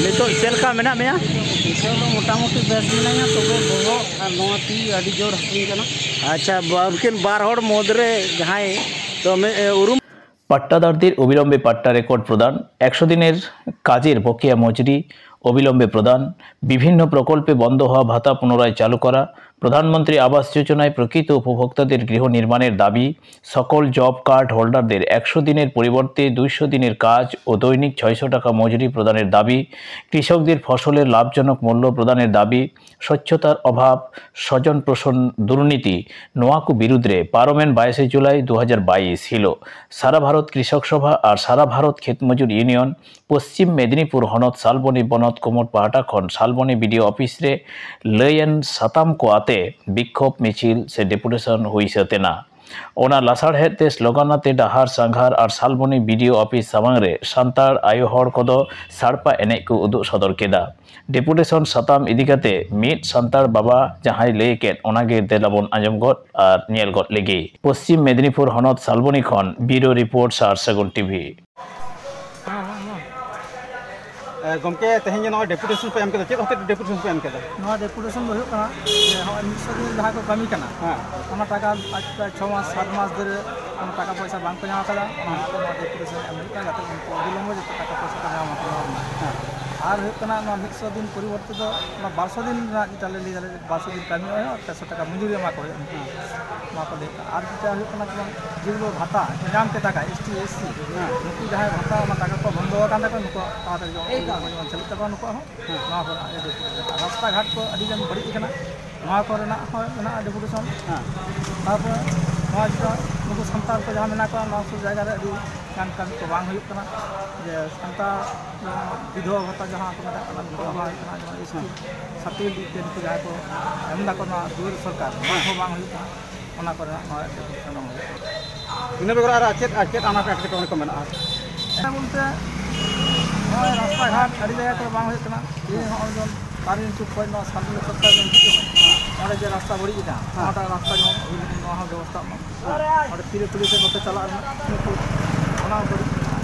ᱱᱤᱛᱚᱜ ᱪᱮᱫ ᱞᱮᱠᱟ ᱢᱮᱱᱟᱜ ᱢᱮᱭᱟ? ᱱᱤᱛᱚᱜ ᱫᱚ ᱢᱚᱴᱟᱢᱩᱴᱤ ᱵᱮᱥ ᱢᱤᱱᱟᱹᱧᱟ, ᱛᱚᱵᱮ ᱵᱚᱦᱚᱜ ᱟᱨ ᱱᱚᱣᱟ ᱛᱤ ᱟᱹᱰᱤ ᱡᱳᱨ ᱦᱟᱹᱥᱩᱧ ᱠᱟᱱᱟ᱾ ᱟᱪᱪᱷᱟ, ᱵᱟ-, ᱩᱱᱠᱤᱱ ᱵᱟᱨ ᱦᱚᱲ ᱢᱩᱫᱽᱨᱮ ᱡᱟᱦᱟᱸᱭ ᱛᱚ ᱢᱮ-, ᱮ, ᱩᱨᱩᱢ ᱯᱟᱴ্ᱴᱟᱫᱟᱨদের অবিলম্বে পাট্টা রেকর্ড প্রদান, একশো দিনের কাজের বকেয়া মজুরি অবিলম্বে প্রদান, বিভিন্ন প্রকল্পে বন্ধ হওয়া ভাতা পুনরায় চালু করা, প্রধানমন্ত্রী আবাস যোজনায় প্রকৃত উপভোক্তাদের গৃহ নির্মাণের দাবি, সকল জব কার্ড হোল্ডারদের একশো দিনের পরিবর্তে দুইশো দিনের কাজ ও দৈনিক ছয়শো টাকা মজুরি প্রদানের দাবি, কৃষকদের ফসলের লাভজনক মূল্য প্রদানের দাবি, স্বচ্ছতার অভাব, স্বজন পোষণ দুর্নীতি, ᱱᱚᱣᱟ ᱠᱚ ᱵᱤᱨᱩᱫᱽ ᱨᱮ ᱯᱟᱨᱚᱢᱮᱱ ᱵᱟᱭᱤᱥᱮ ᱡᱩᱞᱟᱭ ᱫᱩ ᱦᱟᱡᱟᱨ ᱵᱟᱭᱤᱥ ᱦᱤᱞᱳᱜ ᱥᱟᱨᱟ ᱵᱷᱟᱨᱚᱛ ᱠᱨᱤᱥᱚᱠ ᱥᱚᱵᱷᱟ ᱟᱨ ᱥᱟᱨᱟ ᱵᱷᱟᱨᱚᱛ ᱠᱷᱮᱛ ᱢᱚᱡᱩᱨ ᱤᱭᱩᱱᱤᱭᱚᱱ ᱯᱚᱥᱪᱤᱢ ᱢᱮᱫᱤᱱᱤᱯᱩᱨ ᱦᱚᱱᱚᱛ ᱥᱟᱞᱵᱚᱱᱤ ᱵᱚᱱᱚᱛ ᱠᱚᱢᱚᱴ ᱯᱟᱦᱴᱟ ᱠᱷᱚᱱ ᱥᱟᱞᱵᱚᱱᱤ ᱵᱤᱰᱤᱳ ᱚᱯᱷᱤᱥ ᱨᱮ ᱞᱟᱹᱭᱮᱱ ᱥᱟᱛᱟᱢ ᱠᱚ ᱟᱛᱮ ᱵᱤᱠᱠᱷᱳᱵ ᱢᱤᱪᱷᱤᱞ ᱥᱮ ᱰᱮᱯᱩᱴᱮᱥᱚᱱ ᱦᱩᱭ ᱥᱟᱹᱛ ᱮᱱᱟ᱾ ᱚᱱᱟ ᱞᱟᱥᱟᱲᱦᱮᱫ ᱛᱮ ᱥᱞᱳᱜᱟᱱ ᱟᱛᱮ ᱰᱟᱦᱟᱨ ᱥᱟᱸᱜᱷᱟᱨ ᱟᱨ ᱥᱟᱞᱵᱚᱱᱤ ᱵᱤᱰᱤᱳ ᱚᱯᱷᱤᱥ ᱥᱟᱢᱟᱝ ᱨᱮ ᱥᱟᱱᱛᱟᱲ ᱟᱭᱳ ᱦᱚᱲ ᱠᱚᱫᱚ ᱥᱟᱲᱯᱟ ᱮᱱᱮᱡ ᱠᱚ ᱩᱫᱩᱜ ᱥᱚᱫᱚᱨ ᱠᱮᱫᱟ᱾ ᱰᱮᱯᱩᱴᱮᱥᱚᱱ ᱥᱟᱛᱟᱢ ᱤᱫᱤ ᱠᱟᱛᱮ ᱢᱤᱫ ᱥᱟᱱᱛᱟᱲ ᱵᱟᱵᱟ ᱡᱟᱦᱟᱸᱭ ᱞᱟᱹᱭ ᱠᱮᱫ, ᱚᱱᱟᱜᱮ ᱫᱮᱞᱟ ᱵᱚᱱ ᱟᱸᱡᱚᱢ ᱜᱚᱫ ᱟᱨ ᱧᱮᱞ ᱜᱚᱫ ᱞᱮᱜᱮ᱾ ᱯᱚᱥᱪᱤᱢ ᱢᱮᱫᱤᱱᱤᱯᱩᱨ ᱦᱚᱱᱚᱛ ᱥᱟᱞᱵᱚᱱᱤ ᱠᱷᱚᱱ ᱵᱤᱨᱳ ᱨᱤᱯᱳᱨᱴ ᱥᱟᱨ ᱥᱟᱹᱜᱩᱱ ᱴᱤᱵᱷᱤ᱾ ᱮ, ᱜᱚᱢᱠᱮ, ᱛᱮᱦᱮᱧ ᱡᱮ ᱱᱚᱜᱼᱚᱭ ᱰᱮᱯᱩᱴᱮᱥᱚᱱ ᱯᱮ ᱮᱢ ᱠᱮᱫᱟ, ᱪᱮᱫ ᱦᱚᱛᱮᱡ ᱛᱮ ᱰᱮᱯᱩᱴᱮᱥᱚᱱ ᱯᱮ ᱮᱢ ᱠᱮᱫᱟ? ᱱᱚᱣᱟ ᱰᱮᱯᱩᱴᱮᱥᱚᱱ ᱫᱚ ᱦᱩᱭᱩᱜ ᱠᱟᱱᱟ ᱡᱮ ᱱᱚᱜᱼᱚᱭ ᱢᱤᱫ ᱥᱚ ᱫᱤᱱ ᱡᱟᱦᱟᱸᱭ ᱠᱚ ᱠᱟᱹᱢᱤ ᱠᱟᱱᱟ, ᱦᱮᱸ᱾ ᱚᱱᱟ ᱴᱟᱠᱟ ᱟᱡ ᱯᱨᱟᱭ ᱪᱷᱚ ᱢᱟᱥ, ᱥᱟᱛ ᱢᱟᱥ ᱫᱷᱚᱨᱮ ᱚᱱᱟ ᱴᱟᱠᱟ ᱯᱚᱭᱥᱟ ᱵᱟᱝ ᱠᱚ ᱧᱟᱢ ᱟᱠᱟᱫᱟ, ᱚᱱᱟ ᱦᱚᱛᱮᱡ ᱛᱮ ᱱᱚᱣᱟ ᱰᱮᱯᱩᱴᱮᱥᱚᱱ ᱮᱢ ᱦᱩᱭᱩᱜ ᱠᱟᱱᱟ, ᱡᱟᱛᱮ ᱩᱱᱠᱩ ᱚᱵᱤᱞᱚᱢᱵᱚ ᱡᱟᱛᱮ ᱴᱟᱠᱟ ᱯᱚᱭᱥᱟ ᱠᱚ ᱧᱟᱢ ᱟᱠᱚ ᱢᱟ᱾ ᱦᱮᱸ᱾ ᱟᱨ ᱦᱩᱭᱩᱜ ᱠᱟᱱᱟ ᱱᱚᱣᱟ ᱢᱤᱫ ᱥᱚ ᱫᱤᱱ ᱯᱚᱨᱤᱵᱚᱨᱛᱮ ᱫᱚ ᱚᱱᱟ ᱵᱟᱨ ᱥᱚ ᱫᱤᱱ ᱨᱮᱱᱟᱜ ᱡᱮᱴᱟ ᱞᱮ ᱞᱟᱹᱭ ᱫᱟᱲᱮᱭᱟᱜᱼᱟ, ᱵᱟᱨ ᱥᱚ ᱫᱤᱱ ᱠᱟᱹᱢᱤ ᱦᱩᱭᱩᱜᱼᱟ, ᱯᱮ ᱥᱚ ᱴᱟᱠᱟ ᱢᱚᱡᱩᱨᱤ ᱮᱢᱟ ᱠᱚ ᱦᱩᱭᱩᱜᱼᱟ᱾ ᱦᱮᱸ᱾ ᱱᱚᱣᱟ ᱠᱚ ᱞᱟᱹᱭ ᱠᱟᱜᱼᱟ᱾ ᱟᱨ ᱡᱮᱴᱟ ᱦᱩᱭᱩᱜ ᱠᱟᱱᱟ ᱡᱮᱢᱚᱱ ᱡᱮᱜᱩᱞᱳ ᱵᱷᱟᱛᱟ ᱧᱟᱢ ᱠᱮᱫᱟ ᱠᱚ, ᱮᱥ ᱴᱤ, ᱮᱥ ᱥᱤ, ᱦᱮᱸ᱾ ᱱᱩᱠᱩ ᱡᱟᱦᱟᱸᱭ ᱵᱷᱟᱛᱟ ᱚᱱᱟ ᱴᱟᱠᱟ ᱠᱚ ᱵᱚᱱᱫᱚ ᱟᱠᱟᱱ ᱛᱟᱠᱚᱣᱟ, ᱱᱩᱠᱩᱣᱟᱜ ᱛᱟᱲᱟᱛᱟᱲᱤ ᱡᱮᱢᱚᱱ ᱮᱠᱫᱚᱢ᱾ ᱡᱮᱢᱚᱱ ᱪᱟᱹᱞᱩᱜ ᱛᱟᱠᱚᱣᱟ ᱱᱩᱠᱩᱣᱟᱜ ᱦᱚᱸ᱾ ᱦᱮᱸ᱾ ᱱᱚᱣᱟ ᱠᱚᱨᱮᱱᱟᱜ ᱜᱮ ᱰᱮᱯᱩᱴᱮᱥᱚᱱ᱾ ᱨᱟᱥᱛᱟ ᱜᱷᱟᱴ ᱠᱚ ᱟᱹᱰᱤ ᱜᱟᱱ ᱵᱟᱹᱲᱤᱡ ᱟᱠᱟᱱᱟ, ᱱᱚᱣᱟ ᱠᱚᱨᱮᱱᱟᱜ ᱦᱚᱸ ᱢᱮᱱᱟᱜᱼᱟ ᱰᱮᱯᱩᱴᱮᱥᱚᱱ᱾ ᱦᱮᱸ᱾ ᱛᱟᱨᱯᱚᱨᱮ ᱱᱚᱣᱟ ᱡᱮᱴᱟ ᱱᱩᱠᱩ ᱥᱟᱱᱛᱟᱲ ᱠᱚ ᱡᱟᱦᱟᱸ ᱢᱮᱱᱟᱜ ᱠᱚᱣᱟ, ᱱᱚᱣᱟ ᱥᱩᱨ ᱡᱟᱭᱜᱟ ᱨᱮ ᱟᱹᱰᱤ ᱜᱟᱱ ᱠᱟᱹᱢᱤ ᱠᱚ ᱵᱟᱝ ᱦᱩᱭᱩᱜ ᱠᱟᱱᱟ, ᱡᱮ ᱥᱟᱱᱛᱟᱲ ᱡᱮᱢᱚᱱ ᱵᱤᱫᱷᱚᱵᱟ ᱵᱷᱟᱛᱟ ᱡᱟᱦᱟᱸ ᱠᱚ ᱢᱮᱛᱟᱜ ᱠᱟᱱᱟ, ᱵᱤᱫᱷᱚᱵᱟ ᱵᱟᱝ ᱦᱩᱭᱩᱜ ᱠᱟᱱᱟ, ᱡᱮᱢᱚᱱ ᱮᱥ ᱴᱤ ᱦᱮᱸ᱾ ᱥᱟᱨᱴᱤᱯᱷᱤᱠᱮᱴ ᱤᱫᱤ ᱛᱮ ᱱᱩᱠᱩ ᱡᱟᱦᱟᱸᱭ ᱠᱚ ᱮᱢ ᱫᱟᱠᱚ ᱱᱚᱣᱟ ᱫᱩᱣᱟᱹᱨ ᱥᱚᱨᱠᱟᱨ, ᱚᱱᱟ ᱦᱚᱸ ᱵᱟᱝ ᱦᱩᱭᱩᱜ ᱠᱟᱱᱟ, ᱚᱱᱟ ᱠᱚᱨᱮᱱᱟᱜ ᱱᱚᱣᱟ ᱰᱮᱯᱩᱴᱮᱥᱚᱱ ᱮᱢ ᱦᱩᱭᱩᱜ ᱠᱟᱱᱟ᱾ ᱤᱱᱟᱹ ᱵᱮᱜᱚᱨ ᱟᱨ ᱪᱮᱫ, ᱟᱨ ᱪᱮᱫ ᱟᱱᱟᱴ ᱮᱴᱠᱮᱴᱚᱬᱮ ᱠᱚ ᱢᱮᱱᱟᱜᱼᱟ? ᱦᱮᱸ, ᱵᱚᱞᱛᱮ ᱱᱚᱜᱼᱚᱭ ᱨᱟᱥᱛᱟ ᱜᱷᱟᱴ ᱟᱹᱰᱤ ᱡᱟᱭᱜᱟ ᱠᱚᱨᱮ ᱵᱟᱝ ᱦᱩᱭᱩᱜ ᱠᱟᱱᱟ᱾ ᱛᱮᱦᱮᱧ ᱱᱚᱜᱼᱚᱭ ᱡᱮᱢᱚᱱ ᱛᱟᱨᱤᱧ ᱥᱩᱨ ᱠᱷᱚᱱ ᱱᱚᱣᱟ ᱥᱟᱱᱛᱤᱱᱤᱠᱮᱛᱚᱱ ᱥᱮᱫ ᱵᱮᱱ ᱦᱤᱡᱩᱜ ᱠᱟᱱᱟ, ᱚᱸᱰᱮ ᱡᱮ ᱨᱟᱥᱛᱟ ᱵᱟᱹᱲᱤᱡ ᱮᱫᱟ, ᱦᱮᱸ᱾ ᱚᱱᱟᱴᱟᱜ ᱨᱟᱥᱛᱟ ᱡᱮᱢᱚᱱ ᱦᱩᱭ ᱞᱮᱱᱠᱷᱟᱱ ᱱᱚᱣᱟ ᱦᱚᱸ ᱵᱮᱵᱚᱥᱛᱷᱟ ᱢᱟ᱾ ᱦᱮᱸ᱾ ᱚᱸᱰᱮ ᱛᱤᱨᱮ ᱠᱩᱞᱤ ᱥᱮᱫ ᱱᱚᱛᱮ ᱪᱟᱞᱟᱜ ᱨᱮᱱᱟᱜ ᱚᱱᱟ ᱵᱟᱹᱲᱤᱡ ᱢᱮᱱᱟᱜᱼᱟ᱾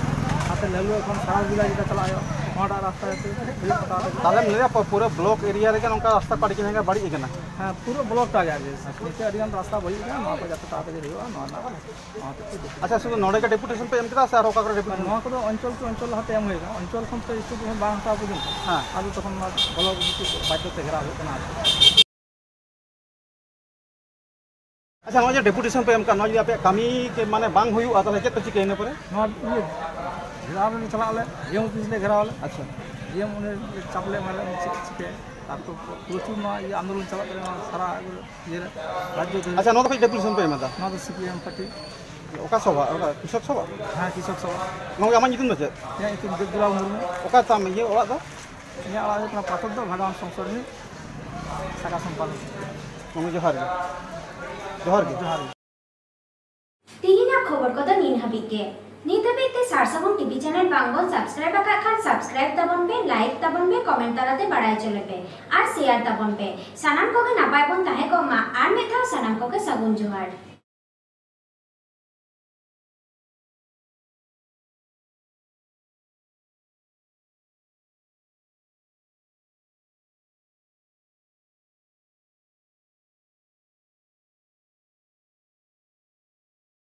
ᱱᱟᱛᱮ ᱞᱟᱞᱩᱣᱟ ᱠᱷᱚᱱ ᱥᱟᱨᱟᱥ ᱵᱤᱞᱟ ᱡᱮᱴᱟ ᱪᱟᱞᱟᱜ ᱦᱩᱭᱩᱜᱼᱟ, ᱚᱱᱟᱴᱟᱜ ᱨᱟᱥᱛᱟ ᱡᱟᱛᱮ ᱦᱩᱭᱩᱜ ᱠᱟᱱᱟ᱾ ᱛᱟᱦᱞᱮᱢ ᱞᱟᱹᱭᱟ ᱯᱩ-, ᱯᱩᱨᱟᱹ ᱵᱞᱚᱠ ᱮᱨᱤᱭᱟ ᱨᱮᱜᱮ ᱱᱚᱝᱠᱟ ᱨᱟᱥᱛᱟ ᱠᱚ ᱟᱹᱰᱤ ᱡᱟᱭᱜᱟ ᱵᱟᱹᱲᱤᱡ ᱟᱠᱟᱱᱟ? ᱦᱮᱸ, ᱯᱩᱨᱟᱹ ᱵᱞᱚᱠ ᱴᱟᱜ ᱜᱮ ᱟᱨᱠᱤ᱾ ᱱᱤᱛᱚᱜ ᱟᱹᱰᱤ ᱜᱟᱱ ᱨᱟᱥᱛᱟ ᱵᱟᱹᱲᱤᱡ ᱟᱠᱟᱱᱟ, ᱱᱚᱣᱟ ᱠᱚ ᱡᱟᱛᱮ ᱛᱟᱲᱟᱛᱟᱲᱤ ᱦᱩᱭᱩᱜᱼᱟ, ᱱᱚᱣᱟ ᱨᱮᱱᱟᱜ ᱟᱪᱪᱷᱟ, ᱥᱩᱫᱷᱩ ᱱᱚᱰᱮ ᱜᱮ ᱰᱮᱯᱩᱴᱮᱥᱚᱱ ᱯᱮ ᱮᱢ ᱠᱮᱫᱟ ᱥᱮ ᱟᱨᱚ ᱚᱠᱟ ᱠᱚᱨᱮ ᱰᱮᱯᱩᱴᱮᱥᱚᱱ? ᱱᱚᱣᱟ ᱠᱚᱫᱚ ᱚᱧᱪᱚᱞ ᱠᱤ ᱚᱧᱪᱚᱞ ᱞᱟᱦᱟᱛᱮ ᱮᱢ ᱦᱩᱭ ᱟᱠᱟᱱᱟ᱾ ᱚᱧᱪᱚᱞ ᱠᱷᱚᱱ ᱛᱚ ᱤᱥᱩ ᱠᱚᱦᱚᱸ ᱵᱟᱝ ᱦᱟᱛᱟᱣ ᱯᱚᱨᱡᱚᱱᱛᱚ᱾ ᱦᱮᱸ᱾ ᱟᱫᱚ ᱛᱚᱠᱷᱚᱱ ᱚᱱᱟ ᱵᱞᱚᱠ ᱵᱷᱤᱛᱤᱨ ᱵᱟᱫᱽᱫᱷᱚ ᱛᱮ ᱜᱷᱮᱨᱟᱣ ᱦᱩᱭᱩᱜ ᱠᱟᱱᱟ ᱟᱨᱠᱤ᱾ ᱟᱪᱪᱷᱟ, ᱱᱚᱜᱼᱚᱭ ᱡᱮ ᱰᱮᱯᱩᱴᱮᱥᱚᱱ ᱯᱮ ᱮᱢ ᱠᱟᱜ, ᱱᱚᱣᱟ ᱡᱩᱫᱤ ᱟᱯᱮᱭᱟᱜ ᱠᱟᱹᱢᱤ ᱠᱮ ᱢᱟᱱᱮ ᱵᱟᱝ ᱦᱩᱭᱩᱜᱼᱟ, ᱛᱟᱦᱚᱞᱮ ᱪᱮᱫ ᱯᱮ ᱪᱤᱠᱟᱹᱭᱟ ᱤᱱᱟᱹ ᱯᱚᱨᱮ? ᱱᱚᱣᱟ ᱤᱭᱟᱹ ᱜᱷᱮᱨᱟᱣ ᱞᱮ ᱪᱟᱞᱟᱜ ᱟᱞᱮ, ᱰᱤ ᱮᱢ ᱚᱯᱷᱤᱥ ᱞᱮ ᱜᱷᱮᱨᱟᱣ ᱟᱞᱮ᱾ ᱟᱪᱪᱷᱟ᱾ ᱰᱤ ᱮᱢ ᱩᱱᱤ ᱪᱟᱯ ᱞᱮ ᱮᱢᱟᱭᱟ, ᱩᱱᱤ ᱪᱮᱫ ᱪᱤᱠᱟᱹᱭᱟ᱾ ᱛᱟᱨᱯᱚᱨ ᱯᱨᱚᱪᱩᱨ ᱱᱚᱣᱟ ᱤᱭᱟᱹ ᱟᱱᱫᱳᱞᱚᱱ ᱪᱟᱞᱟᱜ ᱛᱟᱞᱮ, ᱱᱚᱣᱟ ᱥᱟᱨᱟ ᱤᱭᱟᱹ ᱨᱮ, ᱨᱟᱡᱽᱡᱚ ᱫᱷᱚᱨᱮ᱾ ᱟᱪᱪᱷᱟ, ᱱᱚᱣᱟ ᱫᱚ ᱠᱟᱹᱡ ᱰᱮᱯᱩᱴᱮᱥᱚᱱ ᱯᱮ ᱮᱢ ᱮᱫᱟ? ᱱᱚᱣᱟ ᱫᱚ C P I M party. ᱚᱠᱟ ᱥᱚᱵᱷᱟ? ᱚᱠᱟ ᱠᱨᱤᱥᱚᱠ ᱥᱚᱵᱷᱟ? ᱦᱮᱸ, ᱠᱨᱤᱥᱚᱠ ᱥᱚᱵᱷᱟ᱾ ᱜᱚᱢᱠᱮ, ᱟᱢᱟᱜ ᱧᱩᱛᱩᱢ ᱫᱚ ᱪᱮᱫ? ᱤᱧᱟᱹᱜ ᱧᱩᱛᱩᱢ ᱫᱮᱵᱽᱫᱩᱞᱟᱞ ᱢᱩᱨᱢᱩ᱾ ᱚᱠᱟ ᱛᱟᱢ ᱤᱭᱟᱹ ᱚᱲᱟᱜ ᱫᱚ? ᱤᱧᱟᱹᱜ ᱚᱲᱟᱜ ᱦᱩᱭᱩᱜ ᱠᱟᱱᱟ ᱯᱟᱛᱷᱚᱨ ᱫᱚ ᱵᱷᱟᱜᱟᱣᱟᱱ ᱥᱚᱝᱥᱚᱫ ᱨᱤᱱᱤᱡ ᱥᱟᱠᱷᱟ ᱥᱚᱢᱯᱟᱫᱚᱠ᱾ ᱜᱚᱢᱠᱮ, ᱡᱚᱦᱟᱨ ᱜᱮ᱾ ᱡᱚᱦᱟᱨ ᱜᱮ᱾ ᱡᱚᱦᱟᱨ ᱜᱮ᱾ ᱛᱮᱦᱮᱧᱟᱜ ᱠᱷᱚᱵᱚᱨ ᱠᱚᱫᱚ ᱱᱤᱱ ᱦᱟᱹᱵᱤᱡ ᱜᱮ᱾ ᱱᱤᱛ ᱦᱟᱹᱵᱤᱡ ᱛᱮ ᱥᱟᱨᱥᱟᱹᱜᱩᱱ ᱴᱤᱵᱷᱤ ᱪᱮᱱᱮᱞ ᱵᱟᱝ ᱵᱚᱱ ᱥᱟᱵᱥᱠᱨᱟᱭᱤᱵ ᱟᱠᱟᱫ ᱠᱷᱟᱱ, ᱥᱟᱵᱥᱠᱨᱟᱭᱤᱵ ᱛᱟᱵᱚᱱ ᱯᱮ, ᱞᱟᱭᱤᱠ ᱛᱟᱵᱚᱱ ᱯᱮ, ᱠᱚᱢᱮᱱᱴ ᱛᱟᱞᱟᱛᱮ ᱵᱟᱲᱟᱭ ᱦᱚᱪᱚ ᱞᱮᱯᱮ ᱟᱨ ᱥᱮᱭᱟᱨ ᱛᱟᱵᱚᱱ ᱯᱮ᱾ ᱥᱟᱱᱟᱢ ᱠᱚᱜᱮ ᱱᱟᱯᱟᱭ ᱵᱚᱱ ᱛᱟᱦᱮᱸ ᱠᱚᱜ ᱢᱟ᱾ ᱟᱨ ᱢᱤᱫ ᱫᱷᱟᱣ ᱥᱟᱱᱟᱢ ᱠᱚᱜᱮ ᱥᱟᱹᱜᱩᱱ ᱡᱚᱦᱟᱨ᱾